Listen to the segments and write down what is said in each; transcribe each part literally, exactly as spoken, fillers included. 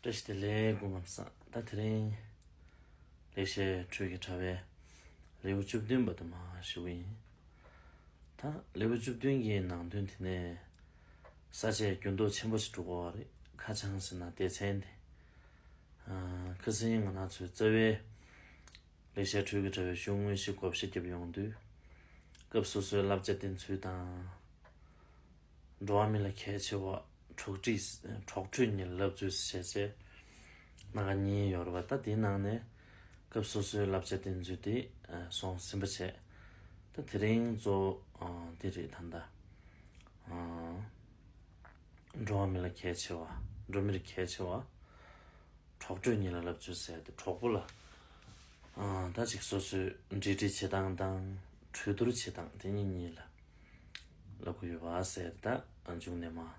བཀྲ་ཤིས་བདེ་ལེགས། སྐུ་ཁམས་བཟང་། ད་དེ་རིང་ལེགས་བཤད་འཕྲུལ་གྱི་དྲ་བའི་ལེའུ་བཅུ་བདུན་པ་དུ་མ་ཞུ་གི་ཡིན། ད་ལེའུ་བཅུ་བདུན་གྱི་ནང་དོན་དེ་ནས་ས་བཅད་འགྱུར་ལྡོག་ཆེན་པོ་ཞིག་འགྲོ་གི་ཡོད་རེད། ཁ་བྱང་ཟེར་ན་སྡེ་ཚན་དེ། ཨ། ཁ་སང་ང་རང་ཚོའི་རྩ་བའི་ལེགས་བཤད་འཕྲུལ་གྱི་དྲ་བའི་གཞུང་དངོས་གཞི་བགོ་བཤའ་བརྒྱབ་ཡོང་དུས། སྐབས་སོ་སོའི་བསླབ་བྱ་བསྟན་ཚུལ་དང་། འགྲོ་བ་མི་ལ་གལ་ཆེ་བ་གྲོགས་འདྲིས། གྲོགས་འཕྲོད་གཉིས་ལ་བསླབ་ཚུལ་ཞེས་བྱས་སྣ་ཁ་གཉིས་ཡོད་རེད་པ། ད་དེའི་ནང་ནས་སྐབས་སོ་སོའི་བསླབ་བྱ་བསྟན་ཚུལ་དེ་སོང་ཟིན་པ་བྱས། ད་དེ་རིང་གཙོ་བོ་འདི་རེད། ད་ལྟ་འགྲོ་བ་མི་ལ་གལ་ཆེ་བ། འགྲོ་མིར་གལ་ཆེ་བ། གྲོགས་འཕྲོད་གཉིས་ལ་བསླབ་ཚུལ་ཟེར་ཏེ། གྲོགས་པོ་ལ། ཨ། ད་ཅིག་སོ་སོའི་འབྲེལ་འདྲིས་བྱེད་སྟངས་དང་གྲོས་བསྡུར་བྱེད་སྟངས། དེ་གཉིས་གཉིས་ལ་བསླབ་ཀྱི་ཡོད་པ་ཟེར་ཏེ། ད་མཇུག་ནས་མར་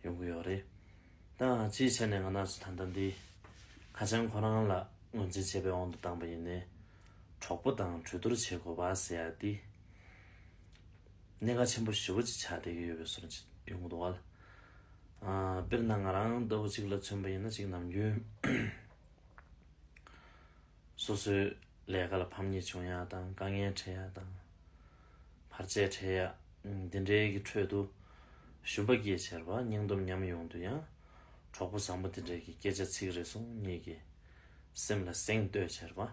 ཡོང་གི་ཡོད་རེད། ད་སྤྱིའི་ཆ་ནས་ང་རང་ཚོ་ད་ལྟ་འདི་ཁ་བྱང་ཁོ་རང་ལ་ངོས་འཛིན་བྱས་པའི་དབང་དུ་བཏང་པ་ཡིན་ནའི། གྲོགས་པོ་དང་གྲོས་བསྡུར་བྱེད་དགོས་པ་ཟེར་ཡ་འདི་གནད་འགག་ཆེན་པོ་ཞེ་པོ་ཅིག་ཆགས་བསྡད་ཀྱི་ཡོད་པའི་བཟོ་འདྲ་ཅིག་ཡོང་གི་འདུག་ག། ཨ། དཔེར་ན་ང་རང་ལྟ་བུ་ཅིག་ལ་མཚོན་པ་ཡིན་ན། ཅིག་ནམ་རྒྱུན་སོ་སོའི་ལས་ཀ་ལ་ཕམ་ཉེས་བྱུང་ཡ་དང་། དཀའ་ངལ་འཕྲད་ཡ་དང་། བར་ཆད་འཕྲད་ཡ་འདི་འདྲའི་གི་ཁྲོད་དུ་ཞུམ་པ་སྐྱེས་བྱས་པ། སྙིང་སྟོབས་ཉམས་ཡོང་དུས་ཡང་གྲོགས་པོ་བཟང་པོ་འདི་འདྲའི་གི་སྐད་ཆ་ཚིག་རེ་ཟུང་ངེད་ཀྱི་སེམས་ལ་གཟེངས་བསྟོད་བྱས་པ།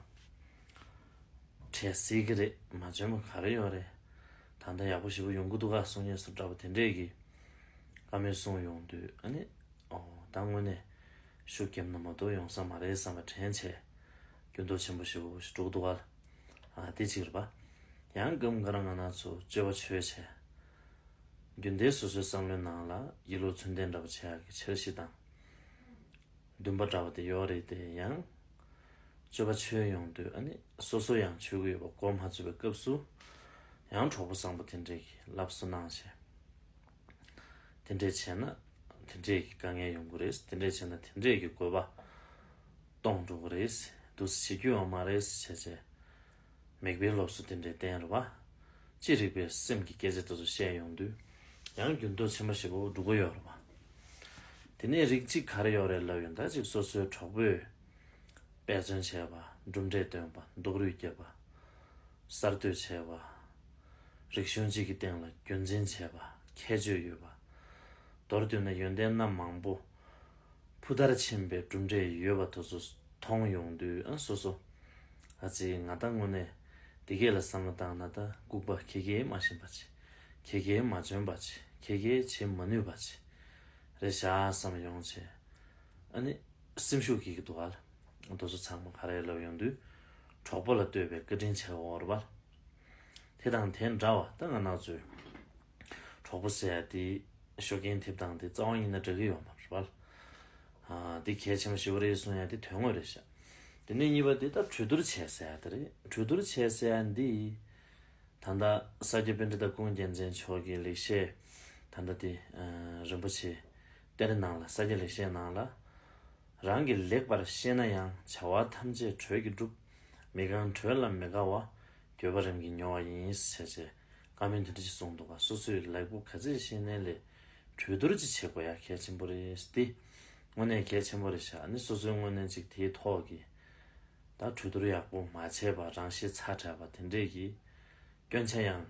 འཕྲད་སྲིད་ཀྱི་རེད། མ་བྱོན་པ་ག་རེ་ཡོད་རེད། ད་ལྟ་ཡག་པོ་ཞེ་པོ་ཡོང་གི་འདུག་ག་གསུང་མཁན་སུ་འདྲ་པོ་དེ་འདྲས་ཀྱིས་བཀའ་མོལ་གསུངས་ཡོང་དུས། ཨ་ནི། ཨོ། ད་དངོས་གནས་ཤུགས་རྒྱབ་ན་མ་གཏོགས་ཡོང་ས་མ་རེད་བསམ་པ་དྲན་བྱས། འགྱུར་ལྡོག་ཆེན་པོ་ཞེ་པོ་ཞིག་འགྲོ་གི་འདུག་ག། ཨ། དེ་གཅིག་རེད་པ། ཡང་སྐབས་འགའ་རང་ང་རང་ཚོ་སྤྱོད་པ་འཆོལ་བྱས། རྒྱུན་ལྡན་སོ་སོའི་བསམ་བློའི་ནང་ལ་ཡིད་བློ་ཚུལ་ལྡན་འདྲ་པོ་བྱེད་ཡག་གི་འཆར་གཞི་དང་འདུན་པ་འདྲ་པོ་དེ་ཡོད་རེད་དེ། ཡང་སྤྱོད་པ་འཆོལ་ཡོང་དུས། ཨ་ནི་སོ་སོ་ཡང་འཆོལ་གྱི་ཡོད་པ་གོ་མ་ཚོད་པའི་སྐབས་སུ། ཡང་གྲོགས་པོ་བཟང་པོ་དེ་འདྲས་ཀྱིས་སླར་གསོ་གནང་བྱས། དེ་འདྲས་བྱས་ན་དེ་འདྲས་ཀྱི་དཀའ་ངལ་ཡོང་གི་རེད། དེ་འདྲས་བྱས་ན་དེ་འདྲས་ཀྱི་དགོས་པ་སྟོང་འགྲོ་གི་རེད། འདུག་སེ་བྱེད་རྒྱུ་ཡོད་མ་རེད་བྱས་བྱས། མིག་དཔེའི་སློབ་གསོ་དེ་འདྲའི་བསྟན་རེད་པ། ཅི་རིགས་པའི་སེམས་ཀྱི་སྐད་ཆ་དེ་ཚོ་བཤད་ཡོང་དུས། ཡང་འགྱུར་ལྡོག་ཆེན་པོ་ཞེ་པོ་འགྲོ་གི་ཡོད་རེད་པ། དེ་ནས་རིགས་གཅིག་ག་རེ་ཡོད་རེད་ལབ་ཡོང་ད། ཅིག་སོ་སོའི་གྲོགས་པོས་དཔེ་མཚོན་བྱས་པ། གྲུབ་འབྲས་བཏོན་པ། རྡོག་རོལ་བརྒྱབ་པ། གསར་གཏོད་བྱས་པ། རིག་གཞུང་གཅིག་གི་སྟེང་ལ་རྒྱུན་འཛིན་བྱས་པ། ཁྱད་ཆོས་ཡོད་པ། མདོར་བསྡུས་ན་ཡོན་ཏན་སྣ་མང་པོ་ཕུ་མཐར་ཕྱིན་པའི་གྲུབ་འབྲས་ཡོད་པ་དེ་ཚོ་མཐོང་ཡོང་དུས། ཨ། སོ་སོ། ཨ་ཙི། ང་ད་དངོས་གནས་འདི་གས་ལ་བསམ་བློ་བཏང་ན། ད་ལྐུགས་པ་ཁྱེད་ཀྱིས་མ་ཤེས་པ་ཅིག་ཁྱེད་ཀྱིས་མ་འཇོན་པ་ཅིག་ཁྱེད་ཀྱིས་བྱེད་མ་ནུས་པ་ཅིག་རེད་ཤག་བསམ་ཡོང་བྱས། ཨ་ནི་སེམས་ཤུགས་སྐྱེ་གི་འདུག་ག། དེ་ཚོ་ཚང་མ་ག་རེ་ལབ་ཡོང་དུས། གྲོགས་པོ་ལ་བསྟོད་པའི་བཀའ་དྲིན་ཆེ་བ་འོར་བ། དེ་དང་དེ་འདྲ་བ། ད་ང་རང་ཚོའི་གྲོགས་པོ་ཟེར་ཡ་དེ་ཤུགས་རྐྱེན་ཐེབས་སྟངས་དེ་རྩ་བ་ཉིད་ནས་འདྲ་གི་ཡོད་མ་རེད་པ། ཨ། དེ་གལ་ཆེན་པོ་ཞེ་པོ་རེད་གསུང་ཡ་དེ་དོན་དངོས་རེད་ཤག་དེ་ནས་གཉིས་པ་དེ་ད་གྲོས་བསྡུར་བྱས་ཟེར་ཡ་དེ་རེད། གྲོས་བསྡུར་བྱས་ཟེར་ཡ་འདི། ད་ལྟ་ས་སྐྱ་པཎྜི་ཏ་ཀུན་མཁྱེན་ཆེན་མཆོག་གི་ལེགས་བཤད། ད་ལྟ་དེ། ཨ། རིན་པོ་ཆེ་གཏེར་ནང་ལ། ས་སྐྱ་ལེགས་བཤད་ནང་ལ། རང་གིས་ལེགས་པར་ཤེས་ན་ཡང་། བྱ་བ་ཐམས་ཅད་གྲོས་ཀྱིས་འགྲུབ། མི་གང་གྲོས་ལ་མི་དགའ་བ། འགྱོད་པ་རིམ་གྱིས་ཉོ་བ་ཡིན། ཟེར་བྱས་བཀའ་མོལ་འདི་འདྲ་ཞིག་གསུངས་འདུག་ག། སོ་སོས་ལེགས་པོ་ག་ཚོད་ཤེས་ནའི་ལས་གྲོས་བསྡུར་ཅིག་བྱེད་དགོས་ཡ་གལ་ཆེན་པོ་རེད་དེ། དངོས་གནས་གལ་ཆེན་པོ་རེད་ཤག་ཨ་ནི་སོ་སོའི་དངོས་གནས་ཅིག་དེའི་ཐོག་གི། ད་གྲོས་བསྡུར་ཡག་པོ་མ་བྱས་པ། རང་ཤེད་ཚ་དྲགས་པ་དེ་འདྲས་ཀྱི་སྐྱོན་ཆ་ཡང་།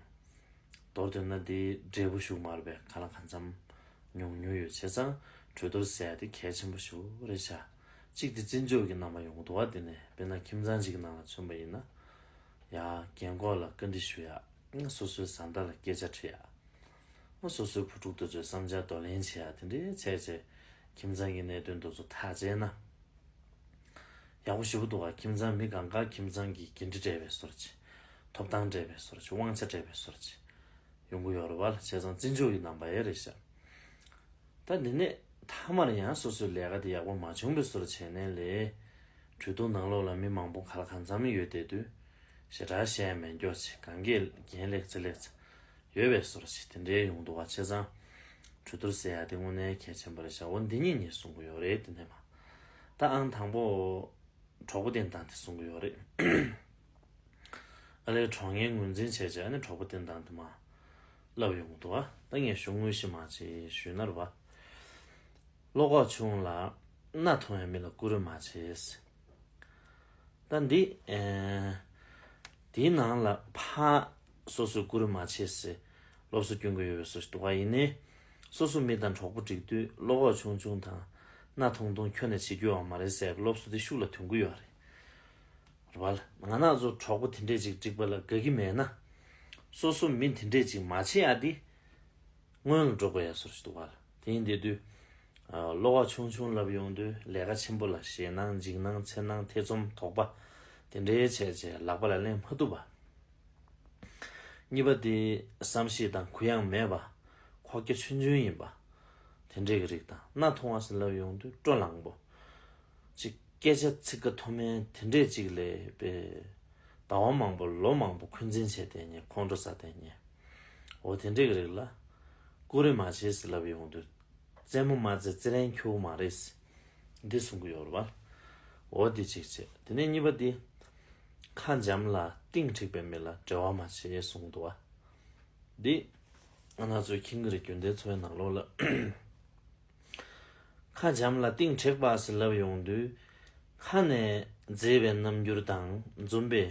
མདོར་བསྡུས་ན་འདི་འབྲས་བུ་ཞུགས་མ་རེད་པས། གང་ལ་གང་འཚམ་མྱོང་མྱོང་ཡོད། བྱས་ཙང་གྲོས་བསྡུར་ཟེར་ཡ་དེ་གལ་ཆེན་པོ་ཞེ་པོ་རེད་ཤག་གཅིག་དེ་བརྩི་འཇོག་གི་རྣམ་པ་ཡོང་གི་འདུག་ག། དེ་ནས་དཔེར་ན་ཁྱིམ་ཚང་གཅིག་གི་ནང་ལ་མཚོན་པ་ཡིན་ན། ཡ། རྒན་འཁོགས་ལ་བཀའ་འདྲི་ཞུ་ཡ། སོ་སོའི་བཟའ་ཟླ་ལ་སྐད་ཆ་དྲི་ཡ། སོ་སོའི་བུ་ཕྲུག་དེ་ཚོའི་བསམ་འཆར་གདོང་ལེན་བྱེད་ཡ། དེ་འདྲའི་བྱས་བྱས་ཁྱིམ་ཚང་གི་གནད་དོན་དེ་ཚོ་ཐག་བཅད་ན། ཡག་པོ་ཞེ་པོ་འདུག་ག། ཁྱིམ་ཚང་མི་གང་ག་ཁྱིམ་ཚང་གི་འགན་འཁྲི་སྤྲད་པའི་བཟོ་འདྲ་ཅིག་ཐོབ་ཐང་སྤྲད་པའི་བཟོ་འདྲ་ཅིག་དབང་ཆ་སྤྲད་པའི་བཟོ་འདྲ་ཅིག་ཡོང་གི་ཡོད་རེད་པ། བྱས་ཙང་བརྩི་འཇོག་གི་རྣམ་པ་ཡོད་རེད་ཤག་ད་འདི་ནས་མཐའ་མར་ཡང་སོ་སོའི་ལས་ཀ་དེ་ཡག་པོ་མ་བྱུང་བའི་བཟོ་འདྲ་བྱས་ནའི་ལས། གྲོས་བསྡུར་ནང་ལོགས་ལ་མི་མང་པོ་ག་ལ་གང་འཚམ་ཡོད་བསྡད་དུས། ཞེ་དྲག་བཤད་ཡ་མེད་མགྱོགས་ཅིག་གང་གས་འགན་ལེགས་ཚེ་ལེགས་ཚེ་ཡོད་པའི་བཟོ་འདྲ་ཅིག་དེ་འདྲའི་ཡོང་འདུག་ག། བྱས་ཙང་གྲོས་བསྡུར་ཟེར་ཡ་དེ་དངོས་གནས་གལ་ཆེན་པོ་རེད་ཤག་འོ། འདི་གཉིས་ངས་གསུང་གི་ཡོད་རེད། དེ་ནས་མ། ད་ཨང་དང་པོ། གྲོགས་པོ་བསྟེན་སྟངས་དེ་གསུང་གི་ཡོད་རེད། ཨ་ལས། གྲོགས་ངན་ངོས་འཛིན་བྱས་བྱས་ཨ་ནི་གྲོགས་པོ་བསྟེན་སྟངས་དེ་མར་ལབ་ཡོང་གི་འདུག་ག། ད་ངས་གཞུང་དངོས་གཞི་མར་ཅིག་ཞུས་ན་རེད་པ། བློ་ཁོག་ཆུང་ལ། མནའ་མཐུང་ཡང་མི་ལ་བཀུར་འོས་མ་བྱེད། ད་འདི། ཨེ། དེའི་ནང་ལ་ཕ་སོ་སོས་བཀུར་འོས་མ་བྱེད་ཟེར་སློབ་གསོ་སྐྱོན་གྱི་ཡོད་པའི་བཟོ་ཞིག་འདུག་པ། ཡིན་ནའི་སོ་སོ་མི་དང་གྲོགས་པོ་འགྲིག་དུས་བློ་ཁོག་ཆུང་ཆུང་དང་མནའ་མཐུང་མཐུང་ཁྱོན་ནས་བྱེད་རྒྱུ་ཡོད་མ་རེད་ཟེར་སློབ་གསོ་དེ་ཤུགས་ལ་ཐོན་གྱི་ཡོད་རེད། རེད་པ། ང་རང་ཚོ་གྲོགས་པོ་དེ་འདྲས་ཅིག་འགྲིག་པ་ལ་དགའ་གི་མེད་ན། སོ་སོ་མི་དེ་འདྲས་ཅིག་མ་བྱེད་ཡ་དེ། སྔོན་ལ་འགྲོ་དགོས་ཡ་བཟོ་ཞིག་འདུག་པ། དེ་ཡིན་དེ་དུས། ཨ། བློ་ཁོག་ཆུང་ཆུང་ལབ་ཡོང་དུས་ལས་ཀ་ཆེན་པོ་ལ་ཞེད་སྣང་འཇིགས་སྣང་འཚེར་སྣང་ཐེ་ཚོམ་དོགས་པ་དེ་འདྲས་བྱས་བྱས་ལག་པ་ལ་ལེན་མ་ཐུབ་པ། གཉིས་པ་དེ་བསམ་ཤེས་དང་གུ་ཡངས་མེད་པ། ཁོག་རྒྱ་ཆུང་ཆུང་ཡིན་པ། དེ་འདྲས་ཀྱི་རིགས་དང་མནའ་མཐུང་བ་ཟེར་ལབ་ཡོང་དུས་སྤྲོ་ལངས་པོ། ཅིག་སྐད་ཆ་ཚིག་ཀ་མཐོ་དམན་དེ་འདྲས་ཅིག་ལས་པའི་ཟླ་བ་མང་པོ་ལོ་མང་པོ་འཁོན་འཛིན་བྱས་བསྡད་མཁན་ཁོང་ཁྲོ་ཟ་བསྡད་མཁན། འོ་དེ་འདྲས་ཀྱི་རིགས་ལ་བཀུར་འོས་མ་བྱེད་ཟེར་ལབ་ཡོང་དུས་རྩེད་མོ་མ་རྩེ་རྩེ་ལེན་འཁྱུག་མ་རེད། འདི་གསུང་གི་ཡོད་རེད་པ། འོ་འདི་གཅིག་བྱས། དེ་ནས་གཉིས་པ་འདི། ཁ་འཇམ་ལ་གཏིང་མཁྲེགས་པའི་མི་ལ་འབྲེལ་བ་མ་བྱེད་གསུངས་འདུག་པ། འདི་ང་རང་ཚོའི་ཁྱིམ་གྱི་རེད། རྒྱུན་ལྡན་འཚོ་བའི་ནང་ལོགས་ལ། ཁ་འཇམ་ལ་གཏིང་མཁྲེགས་པ་ཟེར་ལབ་ཡོང་དུས། ཁ་ནས་མཛེས་པའི་རྣམ་འགྱུར་དང་འཛུམ་པའི་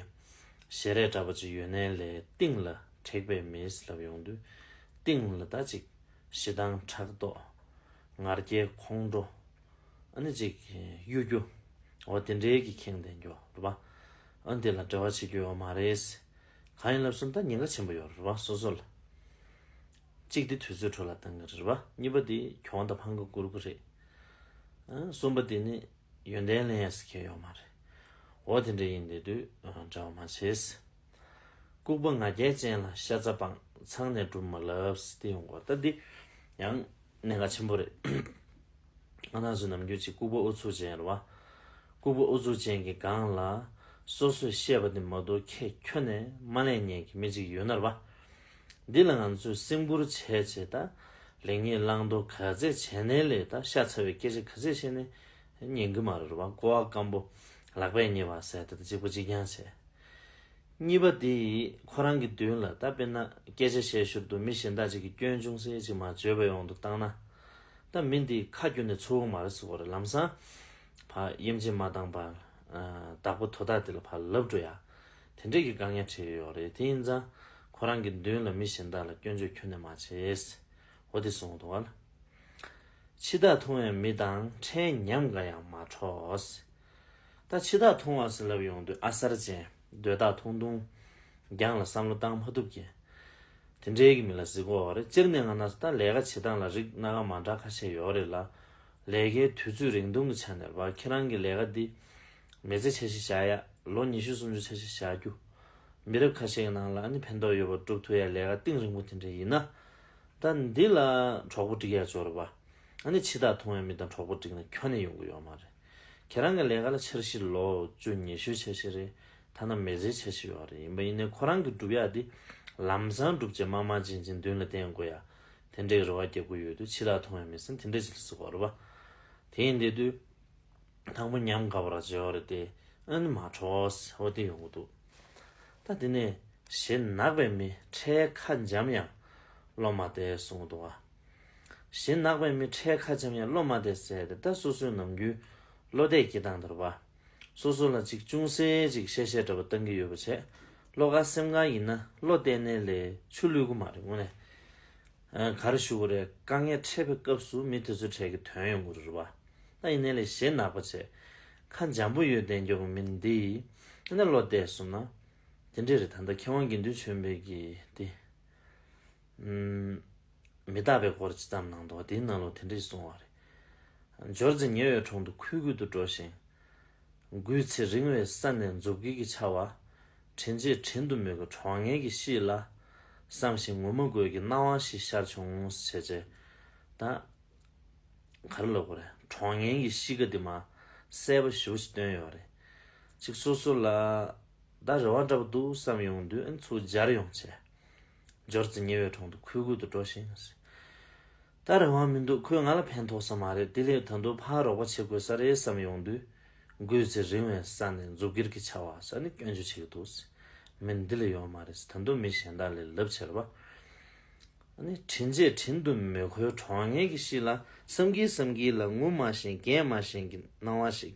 ཞལ་རས་འདྲ་པོ་ཅིག་ཡོད་ནའི་ལས་གཏིང་ལ་མཁྲེགས་པའི་མི་ཟེར་ལབ་ཡོང་དུས། གཏིང་ལ་ད་ཅིག་ཞེ་སྡང་ཕྲག་དོག་ང་རྒྱལ་ཁོང་ཁྲོ། ཨ་ནི་ཅིག་གཡོ་སྒྱུ། འོ་དེ་འདྲའི་གི་ཁེངས་བསྡད་རྒྱུ་རེད་པ། ཨ་ནི་དེ་ལ་འབྲེལ་བ་བྱེད་རྒྱུ་ཡོད་མ་རེད། གང་ཡིན་ལབ་སོང་ད་ཉེན་ཁ་ཆེན་པོ་ཡོད་རེད་པ་སོ་སོ་ལ། གཅིག་དེ་དུས་ཚོད་འཕྲོ་བརླག་བཏང་གི་རེད་པ། གཉིས་པ་དེ་གྱོང་དང་ཕམ་ཁ་བསྐུར་གི་རེད། ཨ། གསུམ་པ་དེ་ནི་ཡོན་ཏན་ལེན་ཡས་སུ་ཁེལ་ཡོད་མ་རེད། འོ་དེ་འདྲ་ཡིན་དེ་དུས་འབྲེལ་བ་མ་བྱེད། ལྐུགས་པ་ང་རྒྱལ་ཅན་ལ་ཤ་ཚ་སྤངས། མཚང་ནས་སྒྲུབ་མ་ལབ་ཟེར་དེ་ཡོང་གོ། ད་འདི་ཡང་གནད་འགག་ཆེན་པོ་རེད། ང་རང་ཚོ་ནམ་རྒྱུན་ཅིག་ལྐུགས་པ་ཨུ་ཚུགས་ཅན་རེད་པ། ལྐུགས་པ་ཨུ་ཚུགས་ཅན་གྱི་སྒང་ལ་སོ་སོས་བཤད་པ་དེ་མ་གཏོགས་ཁས་ཁྱོན་ནས་མ་ལེན་མཁན་གྱི་མི་ཅིག་ཡོད་ན་རེད་པ། འདི་ལ་ང་ཚོས་སེམས་ཁུར་བྱས་བྱས་ད་ལེགས་ཉེས་བླང་དོར་ག་ཚད་བྱས་ནའི་ལས་ད་ཤ་ཚ་བའི་སྐད་ཆ་ག་ཚད་བཤད་ནའི་ཉན་གི་མ་རེད་རེད་པ། ཀོ་བ་སྐམ་པོ་ལག་པས་མཉེས་པ་ཟེར་དེ་ད་གཅིག་པ་གཅིག་རྐྱང་བྱས། གཉིས་པ་དེ་ཁོ་རང་གི་མདུན་ལ་ད་དཔེར་ན་སྐད་ཆ་བཤད་ཞོར་དུ་མི་གཞན་དག་ཅིག་གིས་སྐྱོན་ཅུང་ཟད་ཅིག་མར་བརྗོད་པའི་དབང་དུ་བཏང་ན། ད་མི་འདི་ཁ་བསྒྱུར་ནས་ཚུགས་ཀྱི་མ་རེད་ཟེར་གོ་རེད། ལམ་སང་ཕར་དབྱེ་འབྱེད་མ་བཏང་བར་བདག་པོ་དོ་བདག་དེ་ལ་ཕར་ལབ་འགྲོ་ཡ། དེ་འདྲས་ཀྱི་དཀའ་ངལ་འཕྲད་ཀྱི་ཡོད་རེད། དེ་ཡིན་ཙང་ཁོ་རང་གི་མདུན་ལ་མི་གཞན་དག་ལ་སྐྱོན་བརྗོད་ཁྱོན་ནས་མ་བྱེད། འོ་དེ་གསུངས་འདུག་བ་ལ། འཆི་བདག་མཐོང་བའི་མི་དང་འཕྲད་ཉམས་དགའ་ཡང་མ་འཕྲོགས། ད་འཆི་བདག་མཐོང་བ་ཟེར་ལབ་ཡོང་དུས་ཨ་གསར་ཅན་སྡོད་རྟགས་ཐུང་ཐུང་། རྒྱང་ལ་བསམ་བློ་བཏང་མ་ཐུབ་མཁན། དེ་འདྲའི་གི་མི་ལ་ཟེར་གོ་བ་རེད། སྤྱིར་ནས་ང་རང་ཚོ་ད་ལས་ཀ་བྱེད་སྟངས་ལ་རིགས་སྣ་ཁ་མ་འདྲ་ཁ་ཤས་ཡོད་རེད་ལ། ལས་ཀའི་དུས་ཚོད་རིང་ཐུང་གི་ཆ་ནས་རེད་པ། ཁྱེད་རང་གི་ལས་ཀ་འདི་མི་ཚེ་ཆ་ཞིག་བཞག་ཡ། ལོ་ཉི་ཤུ་སུམ་ཅུ་ཆ་ཞིག་བཞག་རྒྱུ། མི་རབས་ཁ་ཤས་ཀྱི་ནང་ལ་ཨ་ནི་ཕན་ཐོགས་ཡོད་པ་སྒྲུབ་ཐུབ་ཡ་ལས་ཀ་གཏིང་རིང་པོ་དེ་འདྲ་ཡིན་ན། ད་འདི་ལ་གྲོགས་པོ་སྒྲིག་ཡ་ཅོ་རེད་པ། ཨ་ནི་འཆི་བདག་མཐོང་བའི་མི་དང་གྲོགས་པོ་སྒྲིག་ན་ཁྱོན་ནས་ཡོང་གི་ཡོད་མ་རེད། ཁྱེད་རང་གི་ལས་ཀ་ལ་འཆར་གཞི་ལོ་བཅུ་ཉི་ཤུ་འཆར་གཞི་རེད། ཐ་ན་མི་ཚེའི་འཆར་གཞི་ཡོད་རེད། ཡིན་པ་ཡིན་ནའི་ཁོ་རང་གི་སྒྲུབ་ཡག་འདི་ལམ་སང་སྒྲུབ་བྱས་དམར་དམར་རྗེན་རྗེན་མདུན་ལ་བསྟན་དགོས་ཡ། དེ་འདྲའི་རེ་བ་རྒྱག་གི་ཡོད་དུས་འཆི་བདག་མཐོང་བའི་མི་ཟེར་དེ་འདྲ་ཅིག་ལ་ཟེར་གོ་རེད་པ། དེ་ཡིན་དེ་དུས། དང་པོ་ཉམས་དགའ་བར་བྱེད་པ་རེད་དེ། ཨ་ནི་མ་འཕྲོགས་ཟེར་བ་དེ་ཡོང་གི་འདུག་ད་དེ་ནས་ཞེ་ནག་པའི་མི་འཕྲལ་ཁ་འཇམ་ཡང་བློ་མ་བདེ་གསུངས་འདུག་བ། ཞེ་ནག་པའི་མི་འཕྲལ་ཁ་འཇམ་ཡང་བློ་མ་བདེ་ཟེར་ཏེ་ད་སོ་སོའི་ནམ་རྒྱུན་བློ་བདེ་སྐྱེ་སྟངས་དེ་རེད་པ། སོ་སོ་ལ་ཅིག་ཅུང་ཟད་ཅིག་བཤད་བཤད་འདྲ་པོ་བཏང་གི་ཡོད་པ་བྱས། བློ་དགའ་སེམས་དགའ་ཡིན་ན་བློ་གཏད་ནའི་ལས་ཆུ་བླུག་གི་མ་རེད་དངོས་གནས། ཨ། ག་རེ་ཞུ་དགོས་རེད། དཀའ་ངལ་འཕྲད་པའི་སྐབས་སུ་མི་དེ་ཚོའི་གྲས་ཀྱི་དོན་ཡོང་གི་རེད་པ། ད་ཡིན་ནའི་ལས་ཞེ་ནག་པ་བྱས། ཁ་འཇམ་པོ་ཡོད་བསྡད་རྒྱུ་མི་འདི། ཨ་ནི་བློ་གཏད་སོང་ན། དེ་འདྲས་རེད། ད་ལྟ་མཁས་དབང་དགེ་འདུན་ཆོས་འཕེལ་གྱིས་དེ། ཨུམ། མི་རྟག་པའི་སྐོར་ཅིག་བརྩམས་གནང་འདུག་དེའི་ནང་ལོགས་དེ་འདྲས་གསུངས་པ་རེད། འབྱོར་ཚེ་ཉེ་བའི་དྲུང་དུ་ཁུལ་ཁུལ་དུ་འགྲོ་ཞིང་། རྒུད་ཚེ་རིང་བའི་ས་ནས་མཛུབ་དཀྱིལ་གྱི་ཆར་པ། དྲིན་ཆེ་དྲིན་དུ་མོས་ཀྱི་གྲོགས་ངན་གྱི་གཤིས་ལ། བསམ་ཞིང་ངུ་མ་དགོས་ཀྱི་སྣང་བ་ཞིག་ཤར་བྱུང་ཟེར་བྱས། ད། ག་རེ་ལབ་དགོས་རེད། གྲོགས་ངན་གྱི་གཤིས་ཀ་དེ་མར་གསལ་པོ་ཞེ་པོ་ཞིག་སྟོན་ཡོད་རེད། ཅིག་སོ་སོ་ལ། ད་རེ་བ་འདྲ་པོ་འདུག་བསམ་ཡོང་དུས་ཨ་ནི་ཚུར་འབྱར་ཡོང་བྱས། འབྱོར་ཚེ་ཉེ་བའི་དྲུང་དུ་ཁུལ་ཁུལ་དུ་འགྲོ་ཞིང་། ད་རེ་བ་མི་འདུག་ཁོས་ང་ལ་ཕན་ཐོགས་ས་མ་རེད། དེ་ལས་ད་དུང་ཕར་རོགས་པ་བྱེད་དགོས་ས་རེད་བསམ་ཡོང་དུས། རྒུད་ཚེ་རིང་བའི་ས་ནས་མཛུབ་དཀྱིལ་གྱི་ཆར་པ་ཟེར་ནས་སྐྱོན་བརྗོད་བྱེད་ཀྱི་འདུག་མི་འདི་ལས་ཡོད་མ་རེད། ད་དུང་མི་གཞན་དག་ལས་ལབ་བྱས་རེད་པ། ཨ་ནི་དྲིན་ཆེ་དྲིན་དུ་མི་འཁོར་གྲོགས་ངན་གྱི་གཤིས་ལ་བསམ་གྱིན་བསམ་གྱིན་ལ་ངུ་མ་ཤེས་གད་མ་ཤེས་ཀྱི་སྣང་བ་ཞིག་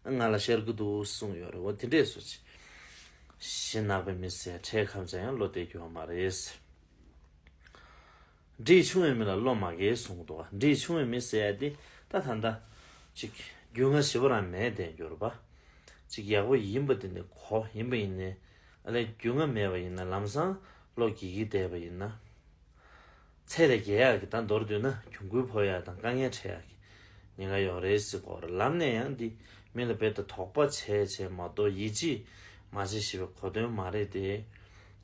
ང་ལ་ཤར་གྱི་འདུག་གསུངས་ཡོད་རེད། འོ་དེ་འདྲས་སུ་ཅིག་ཞེ་ནག་པའི་མི་ཟེར་ཁྲལ་ཁ་ཚ་ཡང་བློ་གཏད་རྒྱུ་ཡོད་མ་རེད། འདྲིས་ཆུང་བའི་མི་ལ་བློ་མ་འགེལ་གསུངས་འདུག་འདྲིས་ཆུང་བའི་མི་ཟེར་ཡ་དེ་ད་ད་ལྟ་ཅིག་རྒྱུས་མངའ་ཞེ་པོ་རང་མེད་བསྡད་རྒྱུ་རེད་པ། ཅིག་ཡག་པོ་ཡིན་པ་དེ་ནི་གོ་ཡིན་པ་ཡིན་ནའི་ཨ་ལས་རྒྱུས་མངའ་མེད་པ་ཡིན་ན་ལམ་སང་བློ་འགེལ་གྱི་བསྡད་པ་ཡིན་ན། ཚད་ལས་བརྒལ་ཡག་གི་ད་མདོར་བསྡུས་ན་གྱོང་གུན་ཕོག་ཡག་དང་དཀའ་ངལ་འཕྲད་ཡག་གི་ཉེན་ཁ་ཡོད་རེད་ཟེར་གོ་རེད། ལམ་ནས་ཡང་འདི་མི་ལ་རྦད་དེ་དོགས་པ་བྱས་བྱས་མ་གཏོགས་ཡིད་ཆེས་མ་བྱེད་ཞེས་པའི་གོ་དོན་མ་རེད་དེ།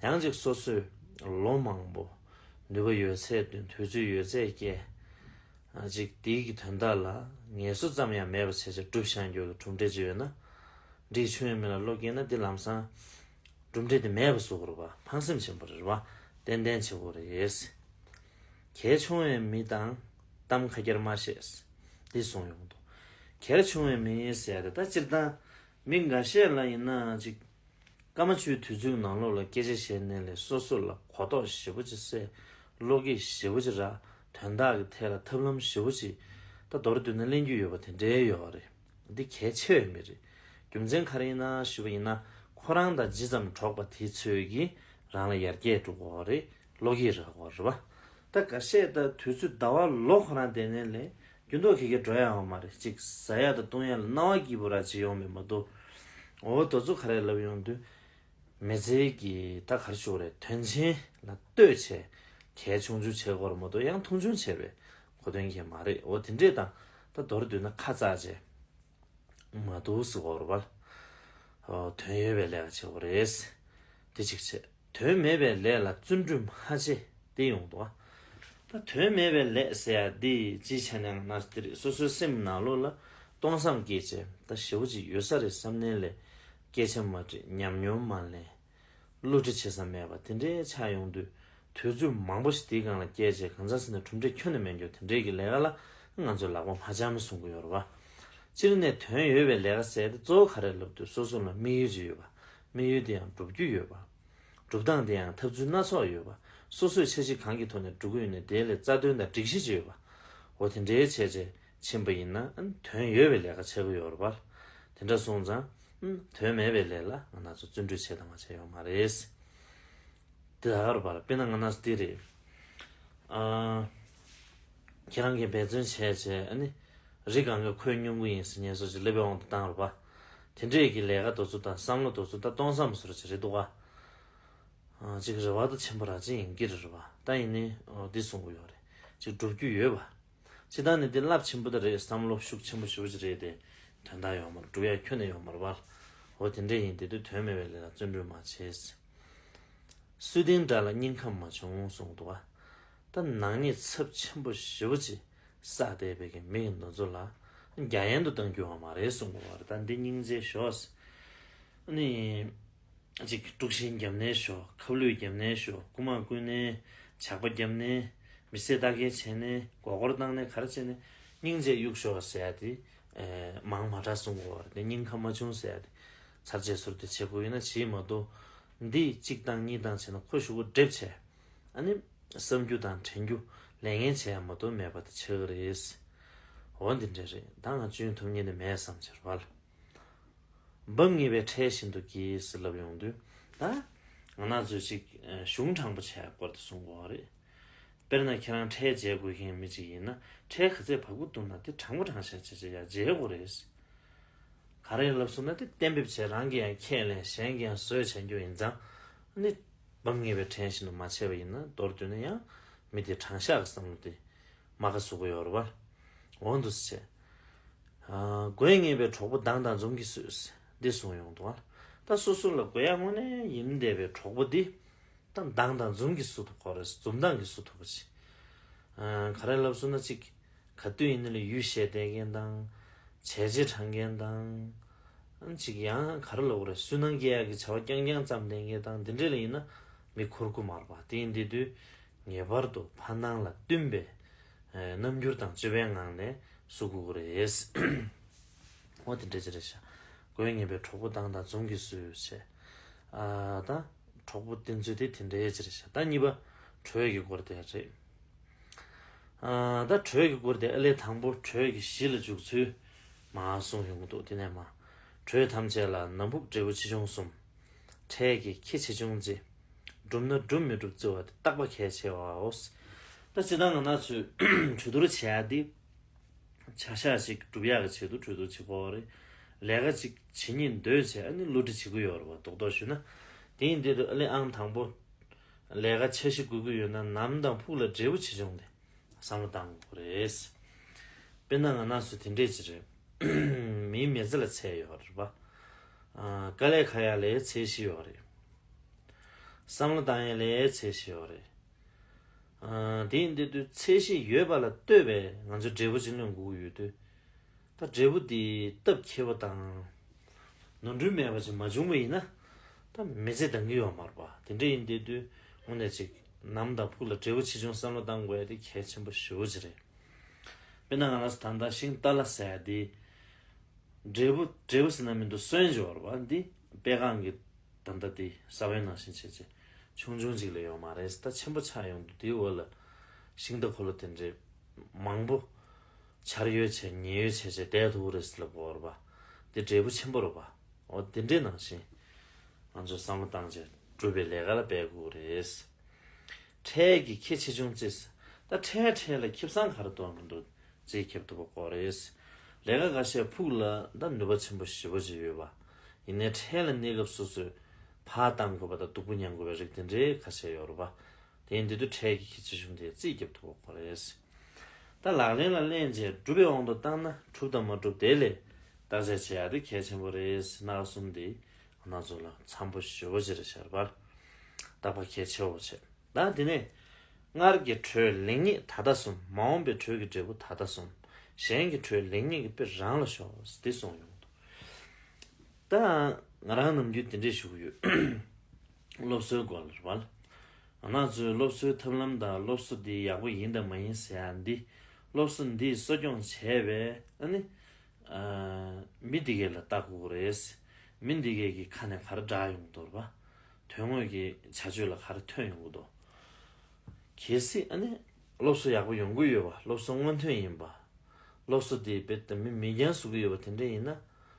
ཡང་ཅིག་སོ་སོས་ལོ་མང་པོ་ནུས་པ་ཡོད་ཚད་བཏོན། དུས་ཚོད་ཡོད་ཚད་བསྐྱལ། ཅིག་དེའི་གི་དོན་དག་ལ་ངལ་གསོ་ཙམ་ཡང་མེད་པ་བྱས་བྱས་སྒྲུབ་བཞག་རྒྱུ་གི་གྲུབ་འབྲས་ཅིག་ཡོད་ན། འདྲིས་ཆུང་བའི་མི་ལ་བློ་སྐྱེས་ན་དེ་ལམ་སང་གྲུབ་འབྲས་དེ་མེད་པ་བཟོ་དགོས་རེད་པ། ཕངས་སེམས་ཆེན་པོ་རེད་པ། ཏན་ཏན་བྱེད་དགོས་རེད། གལ་ཆུང་བའི་མི་དང་གཏམ་ཁ་རྒྱར་མ་བཤད། འདི་གསུངས་ཡོང་འདུག་གལ་ཆུང་བའི་མི་ཟེར་ཡ་དེ་ད་སྤྱིར་བཏང་མི་འགའ་ཤས་ལ་ཡིན་ན་ཅིག་སྐར་མ་བཅུའི་དུས་ཚོད་ནང་ལོགས་ལ་སྐད་ཆ་བཤད་ནས་ལས་སོ་སོ་ལ་གོ་རྟོགས་ཞེ་པོ་ཅིག་སད། བློ་སྐྱེད་ཞེ་པོ་ཅིག་རག་དོན་དག་གི་ཐད་ལ་ཐབས་ལམ་ཞེ་པོ་ཅིག་ད་མདོར་བསྡུས་ན་ལེན་རྒྱུ་ཡོད་པ་དེ་འདྲའི་ཡོད་རེད། འདི་གལ་ཆེ་བའི་མི་རེད། རྒྱུ་མཚན་ག་རེ་ཡིན་ན་ཞུས་པ་ཡིན་ན་ཁོ་རང་དང་ཇི་ཙམ་གྲོགས་པ་དེ་ཚོས་ཀྱིས་རང་ལ་ཡར་རྒྱས་འགྲོ་གི་ཡོད་རེད། བློ་སྐྱེད་རག་གི་ཡོད་རེད་པ། ད་འགའ་ཤས་ད་དུས་ཚོད་ཟླ་བ་ལོ་ཁོ་རང་བསྡད་ནས་ལས་རྒྱུ་མདོག་ཁ་ཁ་འགྲོ་ཡ་ཡོད་མ་རེད། ཅིག་ཟ་ཡ་དང་བཏུང་ཡ་ལ་སྣང་བ་སྐྱིད་པོ་ར་ཅིག་ཡོང་མེད་མ་གཏོགས། འོ་དེ་ཚོ་ག་རེ་ལབ་ཡོང་དུས། མི་ཚེ་གི་ད་ག་རེ་ཞུ་དགོས་རེད། དོན་ཆེན་ལ་ལྟོས་བྱས་གལ་ཆུང་ཆུང་བྱེད་དགོས་རེད་མ་གཏོགས་ཡང་མཐོང་ཆུང་བྱས་པའི་གོ་དོན་གང་ཡང་མ་རེད། འོ་དེ་འདྲས་དང་ད་མདོར་བསྡུས་ན་ཁ་ཚ་བྱས་མ་འདུག་ཟེར་དགོས་རེད་པ། འོ་དོན་ཡོད་པའི་ལས་ཀ་བྱེད་དགོས་རེད། དེ་གཅིག་བྱས། དོན་མེད་པའི་ལས་ལ་བརྩོན་འགྲུས་མ་བྱེད་དེ་ཡོང་འདུག་ཨ། ད་དོན་མེད་པའི་ལས་ཟེར་ཡ་འདི་ཅི་བྱས་ནའང་ན་དེ་རེད། སོ་སོའི་སེམས་ནང་ལོགས་ལ་སྟོང་བསམ་སྐྱེས་བྱས་ད་ཞེ་པོ་ཅིག་ཡོད་ས་རེད་བསམ་ནས་ལས་སྐད་ཆ་མ་དྲིས། ཉམས་མྱོང་མ་ལེན། བསླུ་བྲིད་བྱེད་ས་མེད་པ་དེ་འདྲའི་ཆགས་ཡོང་དུས། དུས་ཚོད་མང་པོ་ཞིག་དེའི་སྒང་ལ་བསྐྱལ་བྱས་གང་ཟག་ཟེར་ནས་གྲུབ་འབྲས་ཁྱོན་ནས་མེད་རྒྱུ་དེ་འདྲའི་གི་ལས་ཀ་ལ་ང་ཚོས་ལག་པ་མ་འཆང་མི་གསུང་གི་ཡོད་རེད་པ། སྤྱིར་ནས་དོན་ཡོད་པའི་ལས་ཀ་ཟེར་དེ་གཙོ་བོ་ག་རེ་ལབ་དུས་སོ་སོ་ལ་དམིགས་ཡུལ་ཅིག་ཡོད་པ། དམིགས་ཡུལ་དེ་ཡང་བསྒྲུབ་རྒྱུ་ཡོད་པ། སྒྲུབ་སྟངས་དེ་ཡང་ཐབས་ཚུལ་སྣ་ཚོགས་ཡོད་པ། སོ་སོས་འཆར་གཞི་གང་གི་ཐོག་ནས་འགྲོ་གི་ཡོད་ནའི་དེ་ལ་རྩ་དོན་དང་སྒྲིག་གཞི་ཅིག་ཡོད་པ། འོ་དེ་འདྲའི་བྱས་རྗེས་ཕྱིན་པ་ཡིན་ན་ཨ་ནི་དོན་ཡོད་པའི་ལས་ཀ་བྱེད་དགོས་ཡོད་རེད་པ། དེ་འདྲ་སོང་ཙང་ཨ་ནི་དོན་མེད་པའི་ལས་ལ་ང་རང་ཚོ་བརྩོན་འགྲུས་བྱེད་དང་མ་བྱེད་ཡོད་མ་རེད། དེ་ལྟར་བར་དཔེར་ན་ང་རང་ཚོ་འདི་རེད། ཨ། ཁྱེད་རང་གིས་འབད་བརྩོན་བྱས་བྱས་ཨ་ནི། རི་གང་གི་ཁོད་སྙོམས་ཀྱི་ཡིན་ཟེར་ངེས་སོ་ཅིག་སླེབས་པའི་དབང་དུ་བཏང་རེད་པ། དེ་འདྲས་ཀྱི་ལས་ཀ་དེ་ཚོ་དང་བསམ་བློ་དེ་ཚོ་ད་སྟོང་བསམ་བཟོ་འདྲ་ཅིག་རེད་འདུག་ག་ཨ། ཅིག་རེ་བ་ད་ཆེན་པོ་ར་ཅིག་ཡིན་གྱི་རེད་པ། ད་ཡིན་ནའི་འོ་འདི་གསུང་གི་ཡོད་རེད། ཅིག་སྒྲུབ་རྒྱུ་ཡོད་པ། སྤྱིར་བཏང་ནི་འདི་རླབས་ཆེན་པོ་ད་རེད། བསམ་བློ་ཤུགས་ཆེན་པོ་ཞེ་པོ་ཅིག་རེད་དེ། དོན་དག་ཡོད་མ་རེད། སྒྲུབ་ཡ་ཁྱོན་ནས་ཡོད་མ་རེད་པ། འོ་དེ་འདྲས་ཡིན་དེ་དུས་དོན་མེད་པའི་ལས་ལ་བརྩོན་འགྲུས་མ་བྱེད། སུའི་དེ་འདྲ་ལ་སྙིང་ཁ་མ་ཆུང་གསུངས་འདུག་ག་ད་ནག་ཉེས་ཚབས་ཆེན་པོ་ཞེ་པོ་ཅིག་བསགས་བསྡད་པའི་གི་མི་གི་འདི་ཚོ་ལ་རྒྱ་ཡན་དུ་གཏང་རྒྱུ་ཡོད་མ་རེད་གསུངས་འདུག་ག་ད་འདི་སྙིང་རྗེ་ཤོག་ཨ་ནི། ཅིག་དཀྲུག་ཤིང་བརྒྱབ་ནའི་ཤོག་ཁ་བསླུས་བརྒྱབ་ནའི་ཤོག་རྐུ་མ་རྐུས་ནའི། ཇག་པ་བརྒྱབ་ནའི། མི་བསད་རྟ་འགེལ་བྱས་ནའི། མགོ་སྐོར་བཏང་ནའི། ག་རེ་བྱས་ནའི། སྙིང་རྗེ་གཡུག་ཤོག་ཟེར་ཡ་དེ། ཨེ། མང་མ་དྲགས་གསུང་གི་ཡོད་རེད། དེ་སྙིང་ཁ་མ་ཆུང་ཟེར་ཡ་དེ། ཚར་བཅད་ཟུར་དེ་བྱེད་དགོས་ཡིན་ན་བྱེད་མ་གཏོགས། འདི་གཅིག་བཏང་གཉིས་བཏང་བྱས་ན་ཁོ་གཞུག་གུ་སྒྲིབ་བྱས། ཨ་ནི། བསམ་རྒྱུ་དང་དྲན་རྒྱུ་ལས་ངན་བྱས་ཡ་མ་གཏོགས་མེད་པ་དེ་ཆགས་ཀྱི་རེད། འོ་འདི་འདྲ་རེད། ད་ང་ཅུང་ཐུབ་ཉེན་དེ་མེད་བསམ་ཕྱིར་བལ། འབབ་ངེས་པའི་ཁྲལ་བཞིན་དུ་གྱིས་ཟེར་ལབ་ཡོང་དུས་ད། ང་རང་ཚོས་ཅིག་གཞུང་དྲང་པོ་བྱས་སྐོར་དུ་གསུང་དགོས་པ་རེད། དཔེར་ན་ཁྱེད་རང་ཁྲལ་འཇལ་དགོས་མཁན་མི་གཅིག་ཡིན་ན་ཁྲལ་ག་ཚད་བབས་ཀྱི་འདུག་ན་དེ་དྲང་པོ་དྲང་བཞག་བྱས་བྱས་ཡ་འཇལ་དགོས་རེད། ག་རེ་ལབ་སོང་ན་དེ་གཏན་འབེབས་བྱས་རང་གིས་ཡང་ཁས་ལེན་གཞན་གྱིས་ཡང་བཟོས་བྱས་རྒྱུ་ཡིན་ཙང་ནི། འབབ་ངེས་པའི་ཁྲལ་བཞིན་དུ་མ་བྱས་པ་ཡིན་ན་མདོར་བསྡུས་ན་ཡང་མི་དེ་དྲང་བཞག་གི་བསམ་བློ་དེ། མ་ཁ་ཟུག་གི་ཡོད་རེད་པ། འོ་འདུག་སེ་བྱས། དགོས་ངེས་པའི་གྲོགས་པོ་མདངས་དང་འཛུམ་གྱིས་བསུས། འདི་གསུངས་ཡོང་འདུག་ད་སོ་སོ་ལ་དགོས་ཡ་དངོས་གནས་ཡིན་བསྡད་པའི་གྲོགས་པོ་འདི། ད་མདངས་དང་འཛུམ་གྱིས་བསུ་ཐུབ་ཁོ་རེད། འཛུམ་མདངས་ཀྱིས་བསུ་ཐུབ་པ་ཅིག་ག་རེ་ལབ་སོང་ན་ཅིག་ག་དུས་ཡིན་ན་ལ་ཡུལ་བཤད་བསྡད་མཁན་དང་། བྱས་རྗེས་དྲང་མཁན་དང་། ཅིག་ཡང་ག་རེ་ལབ་དགོས་རེད། སུན་སྣང་སྐྱེ་ཡག་གི་བྱ་བ་རྐྱང་རྐྱང་བརྩམས་བསྡད་མཁན་དང་འདི་འདྲས་ལ་ཡིན་ན་མི་འཁོར་གི་མ་རེད་པ། དེ་ཡིན་དུས་ངེས་པར་དུ་ཕན་སྣང་ལ་བསྟུན་པའི་རྣམ་འགྱུར་དང་སྤྱོད་པའི་ངང་ནས་བསུ་དགོས་ཀྱི་རེད། འོ་དེ་འདྲས་ཅིག་རེད་ཤག་དགོས་ངེས་པའི་གྲོགས་པོ་མདངས་དང་འཛུམ་གྱིས་བསུས་བྱས། ཨ་ད་གྲོགས་པོ་བསྟེན་ཚུལ་དེ་དེ་འདྲས་ཅིག་རེད་ཤག་ད་གཉིས་པ། དྲོད་ཀྱི་སྐོར་དེ་རེད། ཨ་ད་དྲོད་ཀྱི་སྐོར་དེ་ཨ་ལས་དང་པོ་དྲོད་ཀྱི་གཞི་ལ་འཇུག་ཚུལ་མར་གསུངས་ཡོང་གི་འདུག་དེ་ནས་མར་དྲོད་ཐམས་ཅད་ལ་ནམ་ཕུགས་འབྲས་བུ་ཆེ་ཆུང་གསུམ། འཕྲལ་གྱི་ཁྱད་ཆེ་ཆུང་བརྩི། གྲུབ་ན་གྲུབ་མི་གྲུབ་བརྩི་བ་དེ་བརྟག་པ་གལ་ཆེ་བའོ། ད་སྤྱིར་བཏང་ང་རང་ཚོས་གྲོས་བསྡུར་བྱེད་ཡ་དེ། བྱ་གཞག་ཅིག་སྒྲུབ་ཡག་གི་ཆེད་དུ་གྲོས་བསྡུར་བྱེད་དགོས་པ་རེད། ལས་ཀ་ཅིག་བྱེད་སྙིང་འདོད་བྱས་ཨ་ནི་བསླུ་བྲིད་བྱེད་ཀྱི་ཡོད་རེད་བ། རྡོག་རྡོག་ཞུས་ན། དེ་ཡིན་དུས་ཨ་ལས་ཨང་དང་པོ། ལས་ཀ་འཆར་གཞི་དགོས་ཀྱི་ཡོད་ན་ནམ་དང་ཕུགས་ལ་འབྲས་བུ་ཆེ་ཆུང་དེ་བསམ་བློ་བཏང་དགོས་རེད། དཔེར་ན་ང་རང་ཚོ་དེ་འདྲས་ཅིག་རེད། མིའི་མི་ཚེ་ལ་ཚད་ཡོད་རེད་བ། ཨ་དཀའ་ལས་ཁག་ཡ་ལའི་ཚད་གཞི་ཡོད་རེད། བསམ་བློ་བཏང་ཡ་ལའི་ཚད་གཞི་ཡོད་རེད། ཨ་དེ་ཡིན་དུས་ཚད་གཞི་ཡོད་པ་ལ་ལྟོས་པའི་ང་ཚོ་འབྲས་བུ་ཅིག་ལོན་དགོས་ཀྱི་ཡོད་དུས། ད་འབྲས་བུ་དེ་སྟབས་འཁེལ་བ་དང་། ནོར་འཁྲུལ་མེད་པ་ཅིག་མ་བྱུང་བ་ཡིན་ན། ད་མི་ཚེ་འདང་གི་ཡོད་མ་རེད་པ། དེ་འདྲ་ཡིན་དུས་དངོས་གནས་ཅིག་ནམ་དང་ཕུགས་ལ་འབྲས་བུ་ཆེ་ཆུང་བསམ་བློ་བཏང་དགོས་ཡ་དེ་གལ་ཆེན་པོ་ཞེ་པོ་ཅིག་རེད། དཔེར་ན་ང་རང་ཚོ་ད་ལྟ་ཤིང་ཏཱ་ལ་ཟེར་ཡ་དེ། འབྲས་བུ་འབྲས་བུ་ཟེར་ན་མི་འདུག་སོན་ཅིག་ཡོད་རེད་པ། འདི་པད་ཁང་གི་ད་ལྟ་དེ་ས་བོན་ནང་བཞིན་བྱས་བྱས་ཆུང་ཆུང་ཅིག་ལས་ཡོད་མ་རེད། ད་ཆེན་པོ་ཆགས་ཡོང་དུས་དེའི་འོག་ལ་ཤིང་རྟ་འཁོར་ལོ་དེ་འདྲའི་མང་པོ་འཆར་ཡོད་བྱས་ཉེ་ཡོད་བྱས་བྱས་བསྡད་ཐུབ་ཀྱི་རེད་ཟེར་ལབ་དགོས་རེད་པ། འདི་འབྲས་བུ་ཆེན་པོ་རེད་པ། འོ་དེ་འདྲའི་ནང་བཞིན་ང་ཚོས་བསམ་བློ་བཏང་བྱས་སྒྲུབ་པའི་ལས་ཀ་ལ་འབད་དགོས་རེད། འཕྲལ་གྱི་ཁྱད་ཆེ་ཆུང་བརྩི། ད་འཕྲལ་འཕྲལ་ལ་ཁེ་བཟང་ག་རེ་གཏོང་གི་འདུག་རྩིས་རྒྱབ་ཐུབ་པ་དགོས་རེད། ལས་ཀ་ཁ་ཤས་ཕུགས་ལ་ད་ནུས་པ་ཆེན་པོ་ཞེ་པོ་ཅིག་ཡོད་པ། ཡིན་ནའི་འཕྲལ་ལ་གནས་སྐབས་སོ་སོས་ཕར་བཏང་དགོས་པ་དང་སྡུག་པོ་མྱང་དགོས་པའི་རིགས་དེ་འདྲའི་ཁ་ཤས་ཡོད་རེད་པ། དེ་ཡིན་དུས་འཕྲལ་གྱི་ཁྱད་ཆེ་ཆུང་དེ་རྩིས་རྒྱབ་ཐུབ་པ་དགོས་རེད། ད་ལག་ལེན་ལ་ལེན་བྱས་སྒྲུབ་པའི་དབང་དུ་བཏང་ན་གྲུབ་དང་མ་གྲུབ་དེ་ལས་བརྟག་དཔྱད་བྱེད་ཡ་དེ་གལ་ཆེན་པོ་རེད། སྣ་ཁ་གསུམ་དེ་ང་ཚོ་ལ་འཚམ་པོ་ཞེ་པོ་ཅིག་རེད་ཤག་པ། བརྟག་པ་གལ་ཆེ་བོ་བྱེད། ད་དེ་ནས་སྔར་གྱི་དྲོད་ལེགས་ཉེས་ད་ལྟ་གསུམ། མ་འོངས་པའི་དྲོད་ཀྱི་འབྲས་བུ་ད་ལྟ་གསུམ། གཞན་གྱི་དྲོད་ལེགས་ཉེས་ཀྱི་དཔེ་རང་ལ་ཞོག་འདི་གསུངས་ཡོང་འདུག་ད་ང་རང་ནམ་རྒྱུན་དེ་འདྲས་ཞུ་གི་ཡོད། སློབ་གསོའི་སྐོར་ལ་རེད་བ། ང་རང་ཚོའི་སློབ་གསོའི་ཐབས་ལམ་དང་སློབ་གསོ་འདི་ཡག་པོ་ཡིན་དང་མ་ཡིན་ཟེར་ཡ་འདི། སློབ་གསོ་འདི་གསོ་སྐྱོང་བྱས་པའི་ཨ་ནི། ཨ་མི་འདི་གས་ལ་ལྟ་དགོས་རེད། མི་འདི་གས་ཀྱི་ཁ་ནས་ག་རེ་བསྒྲགས་ཡོང་གི་འདུག་རེད་བ། དོན་དངོས་ཀྱི་བྱ་སྤྱོད་ལ་ག་རེ་ཐོན་ཡོང་གི་འདུག་གལ་སྲིད་ཨ་ནི་སློབ་གསོ་ཡག་པོ་ཡོང་གི་ཡོད་པ། སློབ་གསོ་སྔོན་ཐོན་ཡིན་པ། སློབ་གསོ་དེ་རྦད་དེ་མི་མིག་རྒྱང་བཟུང་གི་ཡོད་པ་དེ་འདྲ་ཡིན་ན།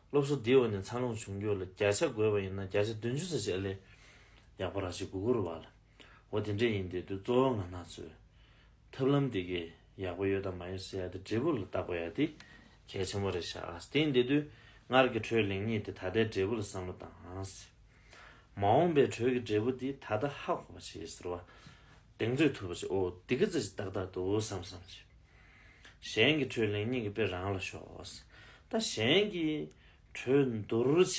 སློབ་གསོ་དེའི་འོག་ནས་འཚར་ལོངས་བྱུང་རྒྱུ་ལ་བརྒྱ་ཆ་བགོས་པ་ཡིན་ན་བརྒྱ་ཆ་བདུན་ཅུ་ཙམ་ཞིག་ཨ་ལས་ཡག་པོ་རག་ཅིག་དགོས་ཀྱི་རེད་བ་ལ། འོ་དེ་འདྲ་ཡིན་དུས་དུས་གཙོ་བོ་ང་རང་ཚོའི་ཐབས་ལམ་དེ་གས་ཡག་པོ་ཡོད་དང་མ་ཡོད་ཟེར་ཡ་དེ་འབྲས་བུ་ལ་བལྟ་དགོས་ཡ་དེ་གལ་ཆེན་པོ་རེད་ཤག་དེ་ཡིན་དུས་དུས་སྔར་གྱི་དྲོད་ལེགས་ཉེས་དེ་ད་ལྟའི་འབྲས་བུ་ལ་བསམ་བློ་བཏང་ཨང་ཟེར། མ་འོངས་པའི་དྲོད་ཀྱི་འབྲས་བུ་དེ་ད་ལྟ་ཧ་གོ་བ་བྱེད་ཟེར་བ། གདེང་ཚོད་ཐུབ་པ་བྱེད། འོ་འདི་ག་ཙམ་ཞིག་ཏག་ཏག་འདུག་བསམ་བསམ་བྱེད། གཞན་གྱི་དྲོད་ལེགས་ཉེས་ཀྱི་དཔེ་རང་ལ་ཞོག་ད་གཞན་གྱི་དྲོད་འདུར་བྱས་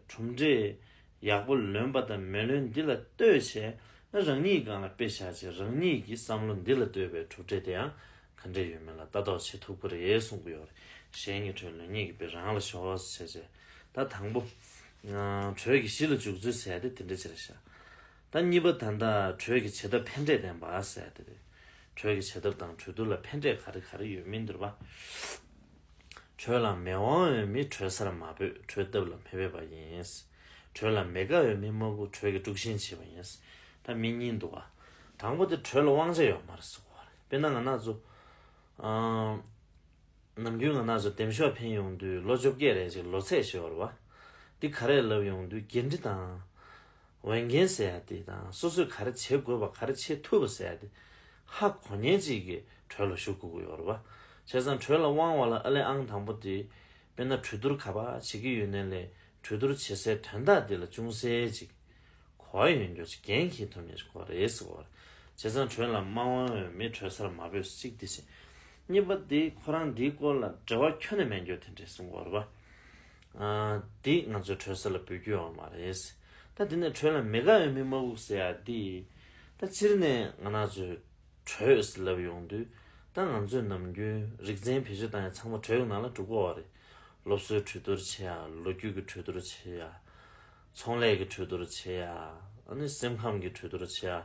གྲུབ་འབྲས་ཡག་པོ་ལོན་པ་དང་མི་ལོན་འདི་ལ་ལྟོས་བྱས་ན་རང་ཉིད་སྒང་ལ་དཔེ་བཞག་བྱས་རང་ཉིད་ཀྱི་བསམ་བློ་འདི་ལ་ལྟོས་པའི་གྲུབ་འབྲས་དེ་ཡང་ག་འདྲ་ཡོད་མེད་ལ་ལྟ་རྟོག་བྱེད་ཐུབ་ཀྱི་རེད་གསུང་གི་ཡོད་རེད། གཞན་གྱི་དྲོད་ལེགས་ཉེས་ཀྱི་དཔེ་རང་ལ་ཞོག་བྱས་བྱས། ད་དང་པོ། དྲོད་ཀྱི་གཞི་ལ་འཇུག་ཚུལ་ཟེར་ཡ་དེ་དེ་འདྲ་ཅིག་རེད་ཤག་ད་གཉིས་པ་ད་ལྟ་དྲོད་ཀྱི་བྱེད་ཐབས་ཕན་འབྲས་བསྟན་པ་ཟེར་ཡ་དེ་རེད། དྲོད་ཀྱི་བྱེད་ཐབས་དང་གྲོས་བསྡུར་ལ་ཕན་འབྲས་ག་རེ་ག་རེ་ཡོད་མིན་འདུག་པ། དྲོད་ལ་མེ་དབང་འོས་མི་དྲོད་སར་མ་འབོད། དྲོད་སྟབས་ལ་མེ་འབོད་པ་ཡིན། དྲོད་ལ་མེ་དགའ་འོས་མི་མ་སྒུག། དྲོད་ཀྱི་དཀྲུག་ཤིང་བྱེད་པ་ཡིན། ད་མི་གཉིས་འདུག་པ། དང་པོ་དེ་དྲོད་ལ་དབང་ཆ་ཡོད་མ་རེད་ཟེར་གོ་རེད། དཔེར་ན་ང་རང་ཚོ། ཨ། ནམ་རྒྱུན་ང་རང་ཚོ་འདེམས་ཤོག་འཕེན་ཡོང་དུས་ལོ་བཅོ་བརྒྱད་རེ་ཅིག་ལོ་ཚད་ཞིག་ཡོད་རེད་བ། འདི་ག་རེ་ལབ་ཡོང་དུས་འགན་འཁྲི་དང་། འོས་འགན་ཟེར་ཡ་དེ་དང་སོ་སོས་ག་རེ་བྱེད་དགོས་པ་ག་རེ་བྱེད་ཐུབ་པ་ཟེར་ཡ་དེ་ཧ་གོ་མཁན་ཅིག་གིས་གྲོས་ལ་ཞུགས་དགོས་ཀྱི་ཡོད་རེད་བ། བྱས་ཙང་གྲོས་ལ་དབང་བ་ལ་ཨ་ལས་ཨང་དང་པོ་དེ། དཔེར་ན་གྲོས་བསྡུར་ག་པར་བྱེད་ཀྱི་ཡོད་ནའི་ལས་གྲོས་བསྡུར་བྱེད་སའི་དོན་དག་དེ་ལ་ཅུང་ཟད་ཅིག་གོ་བ་ཡོད་མཁན་ཅིག་འགན་འཁྱེར་ཐུབ་མཁན་ཅིག་དགོས་རེད་ཟེར་བ། བྱས་ཙང་དྲོད་ལ་མ་དབང་བའི་མི་དྲོད་སར་མ་འབོད་ཟེར་གཅིག་དེ་བཞིན། གཉིས་པ་དེ་ཁོ་རང་འདིའི་སྐོར་ལ་འབྲེལ་བ་ཁྱོན་ནས་མེད་མཁན་དེ་འདྲས་གསུང་གི་ཡོད་རེད་པ། ཨ། འདི་ང་ཚོས་དྲོད་སར་ལ་འབོད་རྒྱུ་ཡོད་མ་རེད། ད་དེ་ནས་དྲོད་ལ་མེ་དགའ་བའི་མི་མ་སྒུག་ཟེར་ཡ་འདི། ད་སྤྱིར་ནས་ང་རང་ཚོས་དྲོད་ཟེར་ལབ་ཡོང་དུས། ད་ང་ཚོས་ནམ་རྒྱུན་རིག་རྩལ་བེད་སྤྱོད་བཏང་ཡ་ཚང་མ་དྲོད་ཀྱི་ནང་ལ་འགྲོ་གི་ཡོད་རེད། སློབ་གསོའི་གྲོས་བསྡུར་བྱེད་ཡ། ལོ་རྒྱུས་ཀྱི་གྲོས་བསྡུར་བྱེད་ཡ། ཚོང་ལས་ཀྱི་གྲོས་བསྡུར་བྱེད་ཡ། ཨ་ནི་སེམས་ཁམས་ཀྱི་གྲོས་བསྡུར་བྱེད་ཡ།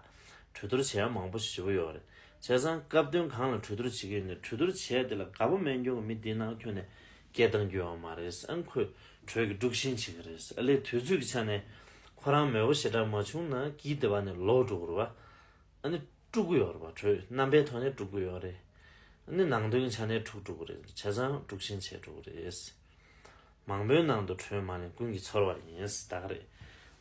གྲོས་བསྡུར་བྱེད་ཡ་མང་པོ་ཞེ་པོ་ཡོད་རེད། བྱས་ཙང་སྐབས་དོན་གང་ལ་གྲོས་བསྡུར་བྱེད་ཀྱི་ཡོད་ནའི་གྲོས་བསྡུར་བྱེད་ཡ་དེ་ལ་དགའ་པོ་མེད་མཁན་གྱི་མི་དེའི་ནང་ཁྱོན་ནས་སྐད་བཏང་རྒྱུ་ཡོད་མ་རེད། ཨ་ནི་ཁོས་དྲོད་ཀྱི་དཀྲུག་ཤིང་བྱེད་ཀྱི་རེད། ཨ་ལས་དུས་ཚོད་ཀྱི་ཆ་ནས་ཁོ་རང་མོས་པ་ཞེ་དྲག་མ་བྱུང་ན་གིས་དེ་བ་ནས་ལོག་འགྲོ་གི་རེད་བ། ཨ་ནི། དཀྲུག་གི་ཡོད་རེད་པ། དྲོད་རྣམ་པའི་ཐོག་ནས་དཀྲུག་གི་ཡོད་རེད། ཨ་ནི་ནང་དོན་གྱི་ཆ་ནས་འཁྲུག་འགྲོ་གི་རེད། བྱས་ཙང་དཀྲུག་ཤིང་བྱས་འགྲོ་གི་རེད། མང་པོའི་ནང་དུ་དྲོད་མ་ལེན་ཀུན་གྱིས་ཚོར་བ་ཡིན། ད་ག་རེད།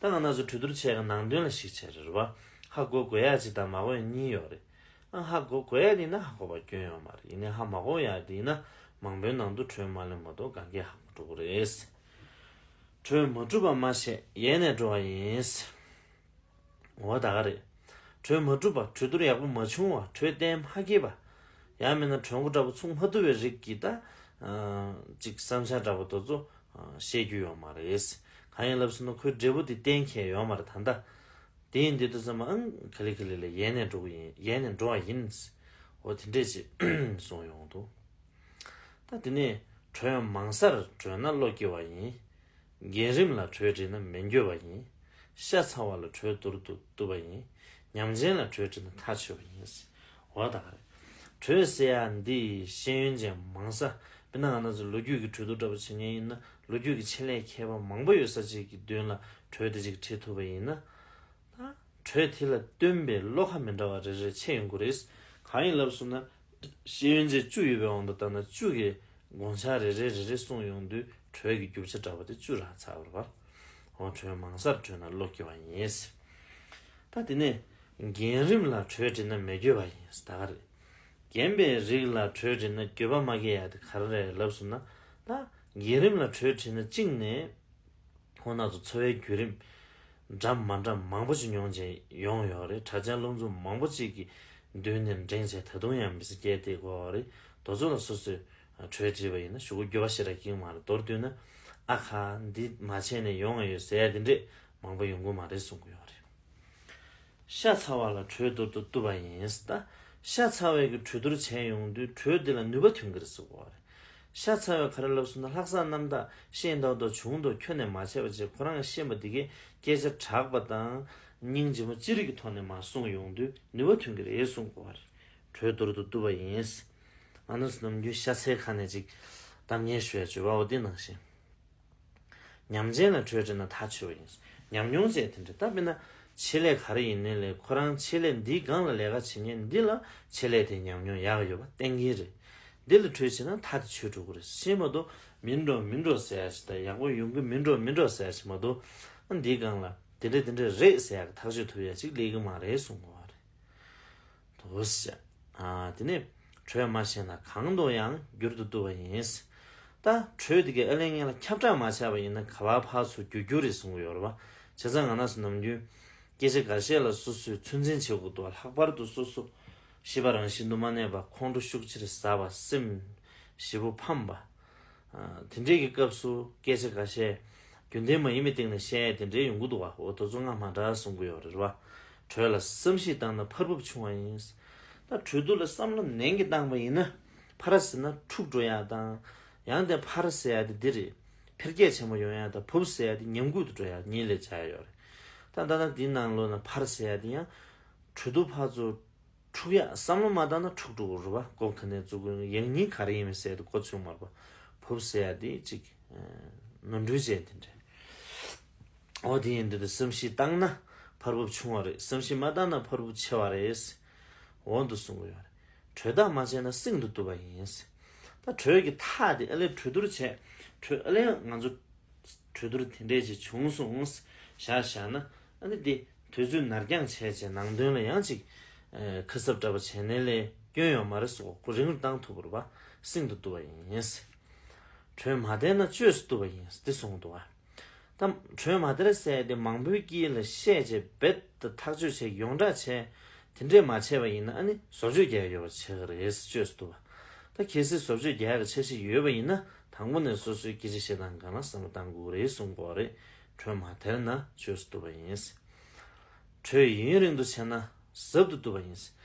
ད་ང་རང་ཚོ་གྲོས་བསྡུར་བྱས་ཀྱི་ནང་དོན་ལ་གཞིགས་བྱས་རེད་པ། ཧ་གོ་དགོས་ཡག་ཅིག་དང་མ་གོ་ཡག་གཉིས་ཡོད་རེད། ཨ་ཧ་གོ་དགོས་ཡག་དེ་ཡིན་ན་ཧ་གོ་བ་སྐྱོན་ཡོད་མ་རེད། ཡིན་ནའི་ཧ་མ་གོ་ཡག་དེ་ཡིན་ན་མང་པོའི་ནང་དུ་དྲོད་མ་ལེན་མ་གཏོགས་གང་གས་ཧ་གོ་འགྲོ་གི་རེད། དྲོད་མ་གྲུབ་པ་མ་བཤད་ཡལ་ནས་འགྲོ་བ་ཡིན། འོ་ད་ག་རེད། དྲོད་མ་གྲུབ་པ། གྲོས་བསྡུར་ཡག་པོ་མ་བྱུང་བ། དྲོད་གཏན་མ་འཁེལ་བ། ཡང་མིན་ན་གྲོས་འགོ་འདྲ་པོ་ཚུགས་མ་ཐུབ་པའི་རིགས་ཀྱི་ད་ཨ་ཅིག་བསམ་འཆར་འདྲ་པོ་དེ་ཚོ་ཨ་བཤད་རྒྱུ་ཡོད་མ་རེད། གང་ཡིན་ལབ་སོང་ན་ཁོའི་འབྲས་བུ་དེ་གཏན་འཁེལ་ཡོད་མ་རེད། ད་ལྟ་དེ་ཡིན་དུས་དུས་ཙམ་པ་ཨང་ག་ལེ་ག་ལེ་ལ་ཡལ་ནས་འགྲོ་གི་ཡིན། ཡལ་ནས་འགྲོ་བ་ཡིན། འོ་དེ་འདྲས་ཅིག་གསུངས་ཡོང་འདུག་ད་དེ་ནས་དྲོད་མང་སར་བྲོས་ན་བློ་སྐྱེ་བ་ཡིན། རྒན་རིམ་ལ་དྲོད་དྲིལ་ན་མི་འགྱོད་པ་ཡིན། ཤ་ཚ་བ་ལ་དྲོད་བསྡུར་དུ་བཏུབ་པ་ཡིན། ཉམས་ཅན་ལ་དྲོད་དྲིལ་ན་ཐག་ཆོད་པ་ཡིན། འོ་ད་ག་རེད། དྲོད་ཟེར་ཡག་འདི་ཤེས་ཡོན་ཅན་མང་ས། དཔེར་ན་ང་རང་ཚོ་ལོ་རྒྱུས་ཀྱི་གྲོས་བསྡུར་འདྲ་པོ་བྱེད་མཁན་ཡིན་ན་ལོ་རྒྱུས་ཀྱི་ཆེད་ལས་མཁས་པ་མང་པོ་ཡོད་ས་ཅིག་གི་མདུན་ལ་དྲོད་དེ་ཅིག་དྲིལ་ཐུབ་པ་ཡིན་ན། ད་དྲོད་དེ་ལ་བསྟུན་པའི་བློ་ཁ་མི་འདྲ་བ་རེ་རེ་ཕྱེ་ཡོང་གི་རེད། གང་ཡིན་ལབ་སོང་ན། ཤེས་ཡོན་ཅན་བཅུ་ཡོད་པའི་དབང་དུ་བཏང་ན་བཅུ་གི་དགོངས་འཆར་རེ་རེ་རེ་རེ་གསུངས་ཡོང་དུས་དྲོད་ཀྱི་རྒྱུ་ཆ་འདྲ་པོ་དེ་བཅུ་རག་ཚར་བ་རེད་པ། འོ་དྲོད་མང་སར་བྲོས་ན་བློ་སྐྱེ་བ་ཡིན། ད་དེ་ནས་རྒན་རིམ་ལ་དྲོད་དྲིལ་ན་མི་འགྱོད་པ་ཡིན། ད་ག་རེད། རྒན་པའི་རིགས་ལ་དྲོད་དྲིལ་ན་འགྱོད་པ་མ་སྐྱེ་ཡག་དེ་ག་རེ་རེད་ལབ་སོང་ན། ད་རྒན་རིམ་ལ་དྲོད་དྲིལ་ན་གཅིག་ནས། ཁོང་རྣམ་ཚོ་འཚོ་བའི་བརྒྱུད་རིམ་འདྲ་མ་འདྲ་མང་པོ་ཞིག་མྱོང་བྱས་ཡོང་ཡོད་རེད། གྲྭ་ཆས་སློབ་ཚོགས་མང་པོ་ཅིག་གི་མདུན་ནས་འགྲེང་བྱས་ད་དུང་ཡང་མི་ཚེ་སྐྱེལ་བསྡད་ཀྱི་ཡོད་རེད། དེ་ཚོ་ལ་སོ་སོས་གྲོས་བྲིས་པ་ཡིན་ན་གཞུག་གུ་འགྱོད་པ་ཞེ་དྲག་སྐྱེ་གི་མ་རེད། མདོར་བསྡུས་ན་ཨ་ཁ་འདི་མ་བྱས་ནས་ཡོང་བ་ཡོད་ཟེར་ཡ་དེ་འདྲས་མང་པོ་ཡོང་གི་མ་རེད་གསུང་གི་ཡོད་རེད། ཤ་ཚ་བ་ལ་དྲོད་བསྡུར་དུ་བཏུབ་པ་ཡིན། ད་ཤ་ཚ་བའི་གི་གྲོས་བསྡུར་བྱས་ཡོང་དུས་དྲོད་འདི་ལ་ནུས་པ་ཐོན་གྱི་རེད་གསུང་གི་ཡོད་རེད། ཤ་ཚ་བའི་ག་རེ་ལབ་སོང་ན་ལྷག་བསམ་རྣམ་དག་ཤེས་མདོག་མདོག་བྱུང་དུ་ཁྱོན་ནས་མ་བྱས་པ་བྱས་ཁོ་རང་གིས་ཤེས་པ་འདི་གའི་སྐད་ཆ་དྲག་པ་དང་སྙིང་རྗེ་མོ་ཅི་རིགས་ཀྱི་ཐོག་ནས་མ་གསུངས་ཡོང་དུས་ནུས་པ་ཐོན་གྱི་རེད་གསུང་གི་ཡོད་རེད། གྲོས་བསྡུར་དུ་བཏུབ་པ་ཡིན། ང་རང་ཚོ་ནམ་རྒྱུན་ཤ་ཚའི་ཁ་ནས་ཅིག་གཏམ་ངན་ཤོད་ཡ་བྱོས་པ་འོ་དེ་ནང་བཞིན། ཉམས་ཅན་ལ་དྲོད་དྲིལ་ན་ཐག་ཆོད་པ་ཡིན། ཉམས་མྱོང་བཅས་དེ་འདྲ་ད་དཔེར་ན་ཆེད་ལས་ག་རེ་ཡིན་ནའི་ལས་ཁོ་རང་ཆེད་ལས་འདིའི་སྒང་ལ་ལས་ཀ་བྱེད་མཁན་འདི་ལ་ཆེད་ལས་དེ་ཉམས་མྱོང་ཡག་ཡོད་པ་གཏན་འཁེལ་རེད། འདི་ལ་དྲོད་བྱས་ན་ཐག་དེ་ཆོད་འགྲོ་གི་རེད། ཤེས་མ་གཏོགས་མིན་འགྲོ་མིན་འགྲོ་ཟེར་ཡ་ཞིག་དང་ཡག་པོ་ཡོང་གི་མིན་འགྲོ་མིན་འགྲོ་ཟེར་ཡ་ཞིག་མ་གཏོགས་ཨ་འདིའི་སྒང་ལ་དེ་འདྲ་དེ་འདྲ་རེད་ཟེར་ཡ་གི་ཐག་གཅོད་ཐུབ་ཡ་ཅིག་སླེབས་གི་མ་རེད་གསུང་གི་ཡོད་རེད། དོ་ཞེས། ཨ་དེ་ནས་དྲོད་མ་བཤད་ན་གང་དུ་ཡང་འགྱུར་དུ་བཏུབ་པ་ཡིན། ད་དྲོད་དེ་གའི་ཨ་ལས་ངན་ལ་ཁྱབ་བསྒྲགས་མ་བྱས་པ་ཡིན་ན་ག་བ་ཕར་ཚུར་འགྱུར་རྒྱུ་རེད་གསུང་གི་ཡོད་རེད་བ། བྱས་ཙང་ང་རང་ཚོ་ནམ་རྒྱུན་སྐད་ཆ་འགའ་ཤས་ལ་སོ་སོས་ཚོད་འཛིན་བྱེད་དགོས་འདུག་བ། ལྷག་པར་དུ་སོ་སོ་ཤེས་པ་རང་བཞིན་དུ་མ་གནས་པ་ཁོང་ཁྲོ་ཤུགས་ཆེར་ཟ་བ་སེམས་ཞེ་པོ་ཕམ་པ། དེ་འདྲའི་གི་སྐབས་སུ་སྐད་ཆ་འགའ་ཤས་རྒྱུན་ལྡན་མ་ཡིན་པའི་སྟེང་ནས་བཤད་ཡ་དེ་འདྲའི་ཡོང་གི་འདུག་བ། འོ་དེ་ཚོ་སྔ་མ་འདྲ་གསུང་གི་ཡོད་རེད་བ། དྲོད་ལ་བསམ་གཞིག་བཏང་ན་ཕར་ཕུབ་ཆུང་བ་ཡིན། ད་དྲོད་བསྡུར་ལ་བསམ་བློ་ནན་གྱིས་བཏང་པ་ཡིན་ན་ཕར་ཟེར་ན་འཁྲུག་འགྲོ་ཡ་དང་། ཡང་དེ་ཕར་ཟེར་ཡ་དེ་འདི་རེད། འཕེལ་རྒྱས་ཆེན་པོ་ཡོང་ཡ་དང་ཕུབ་ཟེར་ཡ་དེ་ཉམས་རྒུད་དུ་འགྲོ་ཡ་གཉིས་ལས་བྱ་ཡ་ཡོད་རེད། ད་ད་ལྟ་འདིའི་ནང་ལོགས་ན་ཕར་ཟེར་ཡ་དེ་ཡང་དྲོད་བསྡུར་ཕར་ཚུར་འཁྲུག་ཡ་བསམ་བློ་མ་བཏང་ན་འཁྲུག་འགྲོ་གི་རེད་བ། མགོ་ག་ནས་བཙུགས་དགོས་ཡང་སྙིང་ག་རེ་ཡིན་མིན་ཟེར་དུས་མགོ་ཚོད་མར་བ་ཕུབ་ཟེར་ཡ་དེ་གཅིག་ནོར་འཁྲུལ་བྱས་དེ་འདྲ། འོ་དེ་ཡིན་དུས་དེ་བསམ་གཞིག་བཏང་ན་ཕར་ཕུབ་ཆུང་བ་རེད། བསམ་གཞིག་མ་བཏང་ན་ཕར་ཕུབ་ཆེ་བ་རེད། འོ་འདུག་གསུང་གི་ཡོད་རེད། དྲོད་བརྟག་མ་བྱས་ན་བསྲིང་དུ་བཏུབ་པ་ཡིན། ད་དྲོད་ཀྱི་མཐའ་དེ་ཨ་ལས་གྲོས་བསྡུར་བྱས་གྲོས་ཨ་ལས་ང་ཚོ་གྲོས་བསྡུར་དེ་འདྲས་ཅིག་བྱུང་སོང་བཞག་བཞག་ན་ཨ་ནི་དེ་དུས་ཚོད་ནར་འགྱངས་བྱས་བྱས་ནང་དོན་ལ་ཡང་ཅིག་ཁ་གསབ་འདྲ་པོ་བྱས་ནའི་ལས་སྐྱོན་ཡོད་མ་རེད་གསུངས། ཁོ་རིང་རུ་བཏང་ཐུབ་པ་རེད་པ། བསྲིང་དུ་བཏུབ་པ་ཡིན། དྲོད་མ་དལ་ན་བཅོས་སུ་བཏུབ་པ་ཡིན་དེ་གསུངས་འདུག་བ། ད་དྲོད་མ་དལ་ཟེར་དེ་མང་པོའི་དཀྱིལ་ལ་བཤད་བྱས་རྦད་དེ་ཐག་གཅོད་བྱས་ཡོངས་གྲགས་བྱས་དེ་འདྲས་མ་བྱས་པ་ཡིན་ན་ཨ་ནི་བཟོ་བཅོས་རྒྱག་ཡོད་པ་བྱེད་ཀྱི་རེད། བཅོས་སུ་བཏུབ་པ། ད་གལ་སྲིད་བཟོ་བཅོས་རྒྱག་གི་འཆར་གཞི་ཡོད་པ་ཡིན་ན་དང་པོ་ནས་སོ་སོའི་སྐད་ཆ་བཤད་སྟངས་སྒང་ལ་བསམ་བློ་བཏང་དགོས་རེད་གསུང་གི་ཡོད་རེད། དྲོད་མ་དལ་ན་བཅོས་སུ་བཏུབ་པ་ཡིན། དྲོད་ཡུན་རིང་དུ་བྱས་ན་ཟབ་ཏུ་བཏུབ་པ་ཡིན།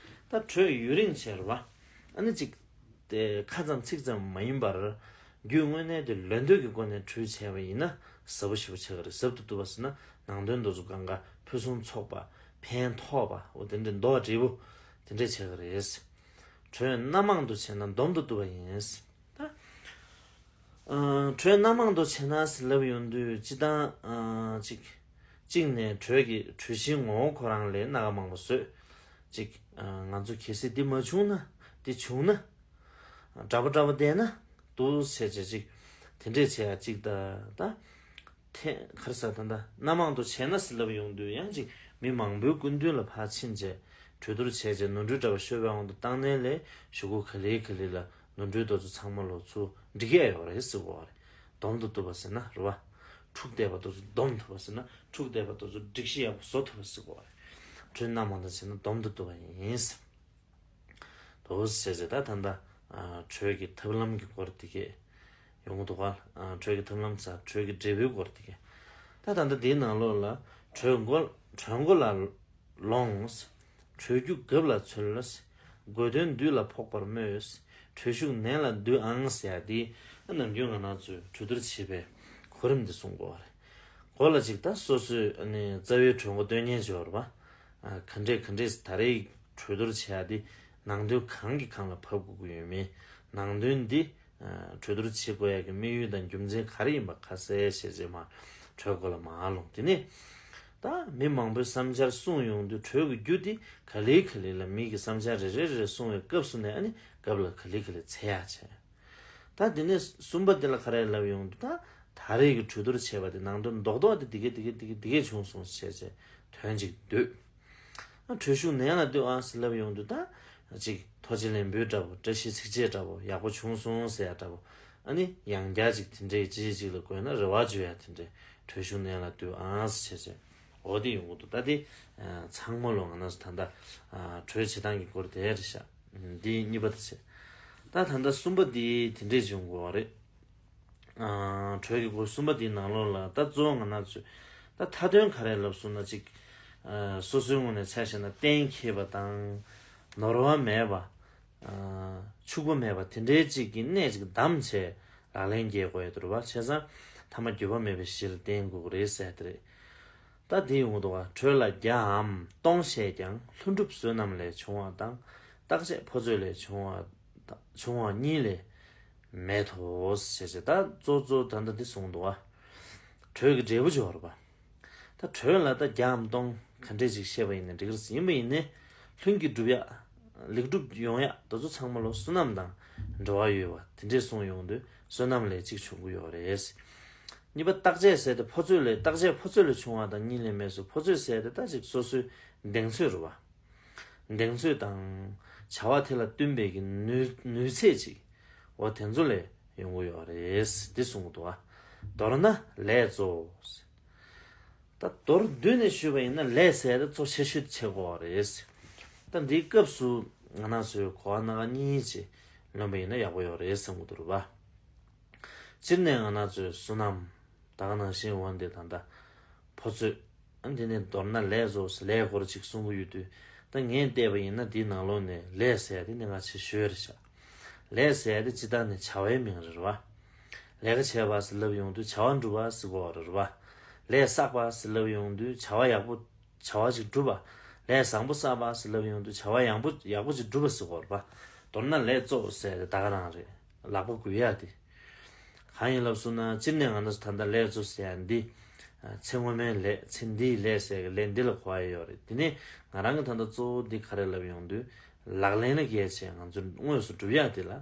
ད་དྲོད་ཡུན་རིང་བྱས་རེད་བ། ཨ་ནི་ཅིག་དེ་ཁ་ཙམ་ཚིག་ཙམ་མ་ཡིན་པར་རྒྱུ་དངོས་གནས་དེ་ལོན་འདོད་ཀྱི་སྒོ་ནས་དྲོད་བྱས་པ་ཡིན་ན་ཟབ་པོ་ཞེ་པོ་ཆགས་ཀྱི་རེད། ཟབ་ཏུ་བཏུབ་པ་ཟེར་ན་ནང་དོན་དེ་ཚོ་གང་ག་ཕུན་སུམ་ཚོགས་པ་ཕན་ཐོགས་པ་འོ་དེ་འདྲའི་མདོག་འབྲས་བུ་དེ་འདྲས་ཆགས་ཀྱི་རེད། དྲོད་སྣ་མང་དུ་བྱས་ན་འདོམ་དུ་བཏུབ་པ་ཡིན། ད་ཨ་དྲོད་སྣ་མང་དུ་བྱས་ན་ཟེར་ལབ་ཡོང་དུས་སྤྱིར་བཏང་ཨ་ཅིག་གཅིག་ནས་དྲོད་ཀྱི་དྲོད་གཤེར་ངོ་བོ་ཁོ་རང་ལས་སྣ་ཁ་མང་པོ་བཟོས། ཅིག་ཨ་ང་ཚོ་གལ་སྲིད་འདི་མ་བྱུང་ན། འདི་བྱུང་ན། འདྲ་པོ་འདྲ་པོ་བསྡད་ན་འདུག་ཟེར་བྱས་ཅིག་དེ་འདྲས་བྱས་ཡ་ཅིག་ད་ད། ཐེངས་ག་རེ་ཟེར། ད་ལྟ་སྣ་མང་དུ་བྱས་ན་ཟེར་ལབ་ཡོང་དུས་ཡང་ཅིག་མི་མང་པོའི་སྐུ་མདུན་ལ་ཕར་ཕྱིན་བྱས་གྲོས་བསྡུར་བྱས་བྱས་ནོར་འཁྲུལ་འདྲ་པོ་ཤོར་བའི་དབང་དུ་བཏང་ནའི་ལས་གཞུག་གུ་ག་ལེ་ག་ལེ་ལ་ནོར་འཁྲུལ་དེ་ཚོ་ཚང་མ་ལོག་ཚུར་འགྲིག་ཡ་ཡོད་རེད་ཟེར་གོ་བ་རེད། སྡོམ་དུ་བཏུབ་པ་ཟེར་ན་རེད་བ། འཁྲུག་བསྡད་པ་དེ་ཚོ་སྡོམ་ཐུབ་པ་ཟེར་ན། འཁྲུག་བསྡད་པ་དེ་ཚོ་སྒྲིག་གཞི་ཡག་པོ་བཟོ་ཐུབ་པ་ཟེར་གོ་བ་རེད། གྲོས་སྣ་མང་དུ་བྱས་ན་སྡོམ་དུ་བཏུབ་པ་ཡིན། དོ་ཟེར་བྱས་ད་ད་ལྟ་ཨ་གྲོས་ཀྱི་ཐབས་ལམ་གྱི་སྐོར་དེ་གས་ཡོང་གི་འདུག་ག་ཨ་གྲོས་ཀྱི་ཐབས་ལམ་ཚ་གྲོས་ཀྱི་འབྲས་བུའི་སྐོར་དེ་གས། ད་ད་ལྟ་དེའི་ནང་ལོགས་ལ། གྲོས་མགོ་གྲོས་མགོ་ལ་ལོངས། གྲོས་རྒྱུ་རྒབ་ལ་འཚོལ། དགོས་དོན་དུས་ལ་ཕོག་པར་སྨོས། གྲོས་ཞུགས་ནན་ལ་འདུས་ཨང་ཟེར་ཡ་དེ་ནམ་རྒྱུན་ང་རང་ཚོས་གྲོས་བསྡུར་བྱེད་པའི་གོ་རིམ་དེ་གསུང་དགོས་པ་རེད། གོ་ལ་ཅིག་ད་སོ་སོས་ནི་རྩ་བའི་གྲོས་འགོ་སྟོན་མཁན་ཅིག་ཡོད་རེད་པ། ཨ་ག་འདྲས་ག་འདྲས་ད་རེས་གྲོས་བསྡུར་བྱེད་ཡ་དེ་ནང་དོན་གང་གི་སྒང་ལ་ཕབ་དགོས་ཀྱི་ཡོད་མེད། ནང་དོན་འདི་ཨ་གྲོས་བསྡུར་བྱེད་དགོས་ཡ་གི་དམིགས་ཡུལ་དང་རྒྱུ་མཚན་ག་རེ་ཡིན་པ་ཁ་གསལ་བྱས་རྗེས་མ་གྲོས་འགོ་ལ་མར་ལོངས། དེ་ནས་ད་མི་མང་པོའི་བསམ་འཆར་གསུངས་ཡོང་དུས་གྲོས་ཀྱི་རྒྱུ་དེ་ག་ལེ་ག་ལེ་ལ་མི་གི་བསམ་འཆར་རེ་རེ་རེ་རེ་གསུངས་པའི་སྐབས་སུ་ནས་ཨ་ནི་རྒབ་ལ་ག་ལེ་ག་ལེ་འཚོལ་ཡ་བྱས། ད་དེ་ནས་གསུམ་པ་དེ་ལ་ག་རེ་ལབ་ཡོང་དུས། ད་ད་རེས་ཀྱི་གྲོས་བསྡུར་བྱས་པ་དེ་ནང་དོན་རྡོག་རྡོག་དེ་འདི་གས་འདི་གས་འདི་གས་འདི་གས་བྱུང་སོང་ཟེར་བྱས་དོན་གཅིག་འདོད། ཨ་གྲོས་ཞུགས་ནན་ལ་འདུས་ཨང་ཟེར་ལབ་ཡོང་དུས། ད་ཅིག་ཐུགས་རྗེ་ལེགས་འབུལ་འདྲ་པོ། བཀྲ་ཤིས་ཚིགས་བཅད་འདྲ་པོ། ཡག་པོ་བྱུང་སོང་ཟེར་ཡ་འདྲ་པོ། ཨ་ནི་ཡང་བསྐྱར་ཅིག་དེ་འདྲའི་ཅི་ཞིག་ཅིག་ལ་དགོས་ན་རེ་བ་བརྗོད་ཡ་དེ་འདྲའི་གྲོས་ཞུགས་ནན་ལ་འདུས་ཨང་ཟེར་བྱས་བྱས། འོ་དེ་ཡོང་གི་འདུག་ད་དེ་ཨ་ཚང་མ་ལོ་ང་རང་ཚོ་ད་ལྟ་ཨ་གྲོས་བྱེད་སྟངས་ཀྱི་སྐོར་དེ་རེད་ཤག་འདི་གཉིས་པ་དེ་བྱས། ད་ད་ལྟ་གསུམ་པ་འདི་དེ་འདྲས་བྱུང་དགོས་པ་རེད། ཨ་གྲོས་ཀྱི་སྐོར་གསུམ་པ་འདིའི་ནང་ལོགས་ལ་ད་གཙོ་བོ་ང་རང་ཚོས་ད་མཐའ་དོན་ག་རེ་ལབ་སོང་ན། ཅིག་ཨ་སོ་སོའི་ངོས་ནས་ཆ་བཞག་ན་གཏན་འཁེལ་བ་དང་། ནོར་བ་མེད་པ། ཨ་འཕྱུགས་པ་མེད་པ་དེ་འདྲའི་ཅིག་གི་གནད་ཅིག་བདམས་བྱས་ལག་ལེན་འཁེལ་དགོས་ཡོད་རེད་པ། བྱས་ཙང་ཐ་མ་འགྱོད་པ་མེད་པའི་གཞི་ལ་བརྟེན་དགོས་ཀྱི་རེད་ཟེར་དེ་རེད། ད་དེ་ཡོང་གི་འདུག་ག་གྲོས་ལ་བརྒྱའམ་སྟོང་བཤད་ཀྱང་། ལྷུན་གྲུབ་བསོད་ནམས་ལས་བྱུང་བ་དང་། བརྟག་དཔྱད་ཕོ་ཚོད་ལས་བྱུང་བ་བྱུང་བ་གཉིས་ལས་མེད་དོ་ཞེས་བྱས། ད་གཙོ་གཙོ་ད་ལྟ་འདི་གསུངས་འདུག་ག་གྲོས་ཀྱི་འབྲས་བུ་ཅིག་ཡོད་རེད་པ། ད་གྲོས་ལ་ད་བརྒྱའམ་སྟོང་ག་འདྲས་ཅིག་བཤད་པ་ཡིན་ན་འགྲིག་གི་རེད། ཡིན་པ་ཡིན་ནའི་ལྷུན་གྱིས་གྲུབ་ཡག་ལེགས་གྲུབ་ཡོང་ཡག་དེ་ཚོ་ཚང་མ་ལོ་བསོད་ནམས་དང་འབྲེལ་བ་ཡོད་པ་དེ་འདྲས་གསུངས་ཡོང་དུས་བསོད་ནམས་ལས་གཅིག་བྱུང་གི་ཡོད་རེད། གཉིས་པ་བརྟག་དཔྱད་ཟེར་ཏེ་ཕོ་ཚོད་ལས། བརྟག་དཔྱད་ཕོ་ཚོད་ལས་བྱུང་བ་དང་གཉིས་ལས་མེད་སོ། ཕོ་ཚོད་ཟེར་ཏེ་ད་ཅིག་སོ་སོའི་གདེང་ཚོད་རེད་པ། གདེང་ཚོད་དང་བྱ་བ་དེ་ལ་བསྟུན་པའི་གི་ནུས་ནུས་ཚད་ཅིག་འོ་དེ་ཚོ་ལས་ཡོང་གི་ཡོད་རེད། འདི་གསུངས་འདུག་ག་མདོར་ན་ལས་གཙོ། ད་མདོར་བསྡུས་ནས་ཞུས་པ་ཡིན་ན་ལས་ཟེར་ཏེ་གཙོ་ཆེ་ཤོས་དེ་བྱེད་དགོས་པ་རེད། ད་འདིའི་སྐབས་སུ་ང་རང་ཚོས་གོ་བ་སྣ་ཁ་གཉིས་ཅིག་ལོན་པ་ཡིན་ན་ཡག་པོ་ཡོད་རེད་བསམ་གྱི་འདུག་རེད་པ། སྤྱིར་ནས་ང་རང་ཚོའི་བསོད་ནམས་ད་ག་ནང་བཞིན་འོན་ཏེ་ད་ལྟ་ཕོ་ཚོད། ཨ་འདི་ནས་མདོར་ན་ལས་གཙོ་ཟེར་ལས་སྐོར་ཅིག་གསུང་གི་ཡོད་དུས། ད་ངས་བལྟས་པ་ཡིན་ན་འདིའི་ནང་ལོགས་ནས་ལས་ཟེར་ཡ་དེ་གནད་འགག་ཆེ་ཤོས་རེད་ཤག་ལས་ཟེར་ཡ་དེ་སྤྱིར་བཏང་ནས་བྱ་བའི་མིང་རེད་པ། ལས་ཀ་བྱས་པ་ཟེར་ལབ་ཡོང་དུས་བྱ་བ་འགྲུབ་པ་ཟེར་གོ་རེད་པ། ལས་བསགས་པ་ཟེར་ལབ་ཡོང་དུས་བྱ་བ་ཡག་པོ་བྱ་བ་ཅིག་བསྒྲུབས་པ། ལས་བཟང་པོ་བསགས་པ་ཟེར་ལབ་ཡོང་དུས་བྱ་བ་ཡག་པོ་ཡག་པོ་ཅིག་བསྒྲུབས་པ་ཟེར་གོ་རེད་པ། མདོར་ན་ལས་གཙོ་ཟེར་ཡ་དེ་ད་ག་རང་རེད། ལག་པ་འགུལ་ཡ་དེ། གང་ཡིན་ལབ་སོང་ན་སྤྱིར་ནས་ང་རང་ཚོ་ད་ལྟ་ལས་གཙོ་ཟེར་ཡ་འདི་ཚེ་སྔོན་མའི་ལས། ཚེ་འདིའི་ལས་ཟེར་གི་ལས་འདི་ལ་གོ་ཡ་ཡོད་རེད། དེ་ནས་ང་རང་གི་ད་ལྟ་གཙོ་བོ་འདི་ག་རེ་ལབ་ཡོང་དུས་ལག་ལེན་ལ་འགེལ་བྱས་ང་ཚོ་དངོས་སུ་སྒྲུབ་ཡ་དེ་ལ་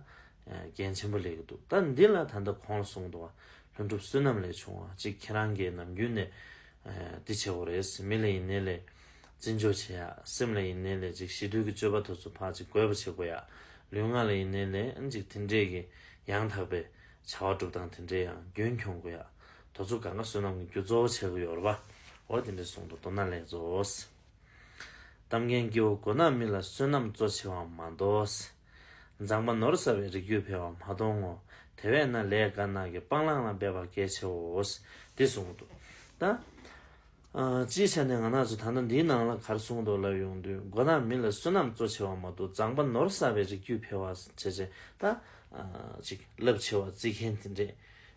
འགན་ཆེན་པོ་སླེབས་ཀྱི་འདུག་ད་འདི་ལ་ད་ལྟ་གོང་ལ་གསུངས་འདུག་བ། ལྷུན་གྲུབ་བསོད་ནམས་ལས་བྱུང་བ་ཅིག་ཁྱེད་རང་གིས་ནམ་རྒྱུན་ནས་འདི་བྱེད་དགོས་རེད། མི་ལ་ཡིན་ནའི་ལས་བརྩི་འཇོག་བྱེད་ཡ། སེམས་ལ་ཡིན་ནའི་ལས་ཅིག་ཞི་དུལ་གྱི་སྤྱོད་པ་དེ་ཚོ་ཕར་ཅིག་དགོས་པ་བྱེད་དགོས་ཡ། ལུས་ངག་ལ་ཡིན་ནའི་ལས་ཅིག་དེ་འདྲས་ཀྱི་ཡང་དག་པའི་བྱ་བ་སྒྲུབ་སྟངས་དེ་འདྲས་ཡང་རྒྱུན་འཁྱོངས་དགོས་ཡ། དེ་ཚོ་གང་ག་བསོད་ནམས་ཀྱི་རྒྱུ་གཙོ་བོ་བྱེད་དགོས་ཡོད་རེད་པ། འོ་དེ་འདྲས་གསུངས་འདུག་མདོར་ན་ལས་གཙོ། གཏམ་རྒན་སྐྱེ་བོ་མགོ་ནག་མི་ལ་བསོད་ནམས་གཙོ་ཆེ་བ་མ་གཏོགས། མཛངས་པ་ནོར་བསགས་པའི་རིགས་རྒྱུད་འཕེལ་བ་མ་མཐོང་ངོ་། དེ་བས་ན་ལས་དཀར་ནག་གི་སྤང་བླང་ལ་འབད་པ་གལ་ཆེའོ། འདི་གསུངས་འདུག་ད། ཨ་སྤྱིའི་ཆ་ནས་ང་རང་ཚོ་ད་ལྟ་འདིའི་ནང་ལ་ག་རེ་གསུངས་འདུག་ལབ་ཡོང་དུས། མགོ་ནག་མི་ལ་བསོད་ནམས་གཙོ་ཆེ་བ་མ་གཏོགས་མཛངས་པ་ནོར་བསགས་པའི་རིགས་རྒྱུད་འཕེལ་བ་བྱས་བྱས། ད་ཨ་ཅིག་རླབས་ཆེ་བ་བརྩི་མཁན་དེ་འདྲས་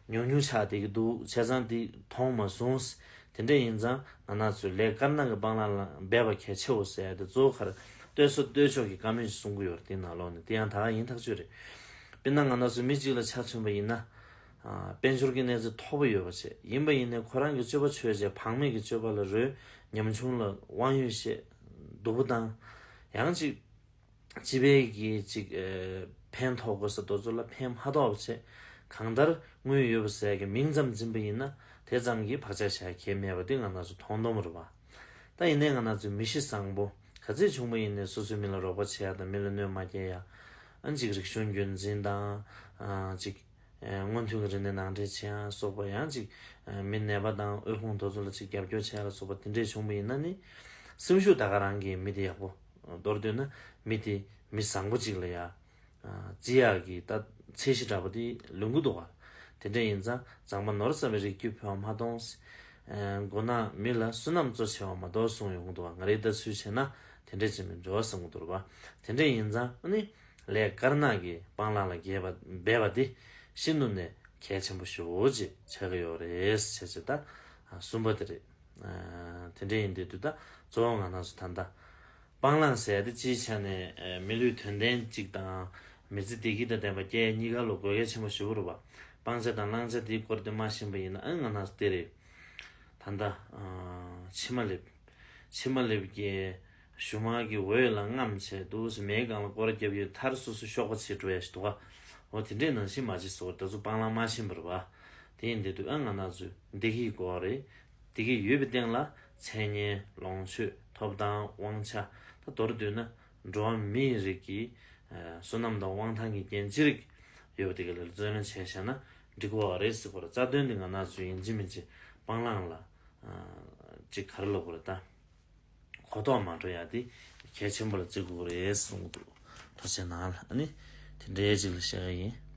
ཉུང་ཉུང་ཆགས་བསྡད་ཀྱི་འདུག་བྱས་ཙང་འདི་མཐོང་མ་སོང་། དེ་འདྲས་ཡིན་ཙང་ང་རང་ཚོས་ལས་དཀར་ནག་གི་སྤང་བླང་ལ་འབད་པ་གལ་ཆེའོ་ཟེར་ཡ་དེ་གཙོ་བོ་ག་རེ། སྟོད་གཟོ་སྟོད་ཕྱོགས་ཀྱི་བཀའ་མོལ་ཞིག་གསུང་གི་ཡོད་རེད་དེའི་ནང་ལོགས་ནས། དེ་ཡང་ད་ག་ཡིན་ཐག་ཆོད་རེད། དཔེར་ན་ང་རང་ཚོ་མི་གཅིག་ལ་ཆ་མཚོན་པ་ཡིན་ན། ཨ་དཔལ་འབྱོར་གྱི་གནས་ཚད་མཐོ་པོ་ཡོད་པ་བྱས། ཡིན་པ་ཡིན་ནའི་ཁོ་རང་གི་སྤྱོད་པ་ཆོས་བྱས། བག་མེད་ཀྱི་སྤྱོད་པ་ལ་རོལ། ཉམ་ཆུང་ལ་དབང་ཡོད་བཤད། སྡུག་པོ་བཏང་། ཡང་ཅིག་སྤྱི་པའི་གི་ཅིག་ཨེ་ཕན་ཐོགས་དགོས་ས་དེ་ཚོ་ལ་ཕན་མ་ཐོགས་པ་བྱས། གང་ལྟར་དངུལ་ཡོད་པ་ཟེར་གི་མིང་ཙམ་འཛིན་པ་ཡིན་ན་དེ་ཙམ་གྱིས་བག་ཆགས་བཞག་གལ་མེད་པ་དེ་ང་རང་ཚོ་མཐོང་སྡོམ་རེད་པ། ད་ཡིན་ནའི་ང་རང་ཚོའི་མི་གཤིས་བཟང་པོ་ག་ཚོད་བྱུང་པ་ཡིན་ནའི་སོ་སོའི་མི་ལ་རོགས་པ་བྱེད་ཡ་དང་མི་ལ་གནོད་མ་སྐྱེལ་ཡ། ཨ་ཅིག་རིག་གཞུང་རྒྱུན་འཛིན་དང་ཨ་ཅིག་ཨེ་སྔོན་ཐོན་གྱི་རིག་གནས་ནང་འདྲེན་བྱེད་ཡ་སོགས་པ། ཡང་ཅིག་ཨེ་མི་ནད་པ་དང་དབུལ་ཕོངས་དེ་ཚོ་ལ་ཅིག་རྒྱབ་སྐྱོར་བྱེད་ཡ་ལ་སོགས་པ་དེ་འདྲས་བྱུང་པ་ཡིན་ན་ནི། སེམས་ཤུགས་ད་ག་རང་གིས་མི་དེ་ཡག་པོ། མདོར་བསྡུས་ན་མི་དེ་མི་བཟང་པོ་ཅིག་ལ་ཡ་ཨ་བརྩི་ཡག་གི་ད་ཚད་གཞི་འདྲ་པོ་དེ་ལོན་གྱི་འདུག་ག། དེ་འདྲས་ཡིན་ཙང་མཛངས་པ་ནོར་བསམ་པའི་རིགས་རྒྱུད་འཕེལ་བ་མ་གཏོགས། ཨེ་མགོ་ནག་མི་ལ་བསོད་ནམས་གཙོ་ཆེ་བ་མ་གཏོགས་གསུངས་ཡོང་གི་འདུག་ག། ང་རའི་ལྟ་ཚུལ་བྱས་ན་དེ་འདྲས་ཅིག་མིན་འགྲོ་བསམ་གྱི་འདུག་རེད་པ། དེ་འདྲས་ཡིན་ཙང་ཨ་ནི། ལས་དཀར་ནག་གི་སྤང་བླང་ལ་འགྱེད་པ་འབད་པ་འདི་ཤིན་ཏུ་ནས་གལ་ཆེན་པོ་ཞེ་པོ་ཅིག་ཆགས་ཀྱི་ཡོད་རེད་ཟེར་བྱས་ད་གསུམ་པ་དེ་རེད། དེ་འདྲ་ཡིན་དུས་དུས་ད་གཙོ་བོ་ང་རང་ཚོ་ད་ལྟ་སྤང་བླང་ཟེར་དེ་སྤྱིའི་ཆ་ནས་མི་ལུས་དོན་ལྡན་གཅིག་དང་མི་ཚེ་བདེ་སྐྱིད་དང་ལྡན་པ་སྐྱེལ་གཉིས་ཀ་ལ་དགོས་གལ་ཆེན་པོ་ཞེ་པོ་རེད་པ། སྤང་བྱ་དང་བླང་བྱ་དེའི་སྐོར་དེ་མ་ཤེས་པ་ཡིན་ན་ཨ་ང་རང་ཚོ་དེ་རེད། ད་ལྟ་ཕྱི་མ་སླེབས། ཕྱི་མ་སླེབས་ཀྱི་གཞུག་མ་གི་འོད་ལ་རྔམ་བྱས་འདུག་སེ་མེའི་སྒང་ལ་སྐོར་ར་བརྒྱབ་ཡོད། མཐར་སོ་སོ་གཤོག་པ་ཆད་འགྲོ་ཡ་ཞིག་འདུག་ག། འོ་དེ་འདྲས་ནང་བཞིན་མ་བྱེད་ཟེར་བ་ད་ཚོ་སྤང་བླང་མ་ཤེས་པ་རེད་པ། དེ་ཡིན་དུས་དུས་ཨ་ང་རང་ཚོས་བདེ་སྐྱིད་དགོས་རེད། བདེ་སྐྱིད་ཡོད་པའི་སྟེང་ལ་མཚན་སྙན་ལོངས་སྤྱོད་ཐོབ་ཐང་དབང་ཆ། ད་མདོར་བསྡུས་ན་འགྲོ་བ་མིའི་རིགས་ཀྱི་བསོད་ནམས་དང་དབང་ཐང་གི་རྒྱན་ཅི་རིགས་ཡོད་པ་དེ་ག་ལ་བརྩོན་ལེན་བྱས་བཞག་ན་འགྲིག་གི་རེད་ཟེར་བ་རེད། རྩ་དོན་དེ་ང་རང་ཚོས་ཡིན་གཅིག་མིན་གཅིག་སྤང་བླང་ལ་ཅིག་ག་རེ་ལབ་དགོས་རེད་ད། གོ་རྟོགས་མ་འགྲོ་ཡ་དེ་གལ་ཆེན་པོ་ལ་བརྩི་དགོས་རེད་གསུངས་འདུག། ཐུགས་རྗེ་གནང་ལ་ཨ་ནི་དེ་འདྲའི་ཅིག་ལ་བཤད་ཀྱི་ཡིན།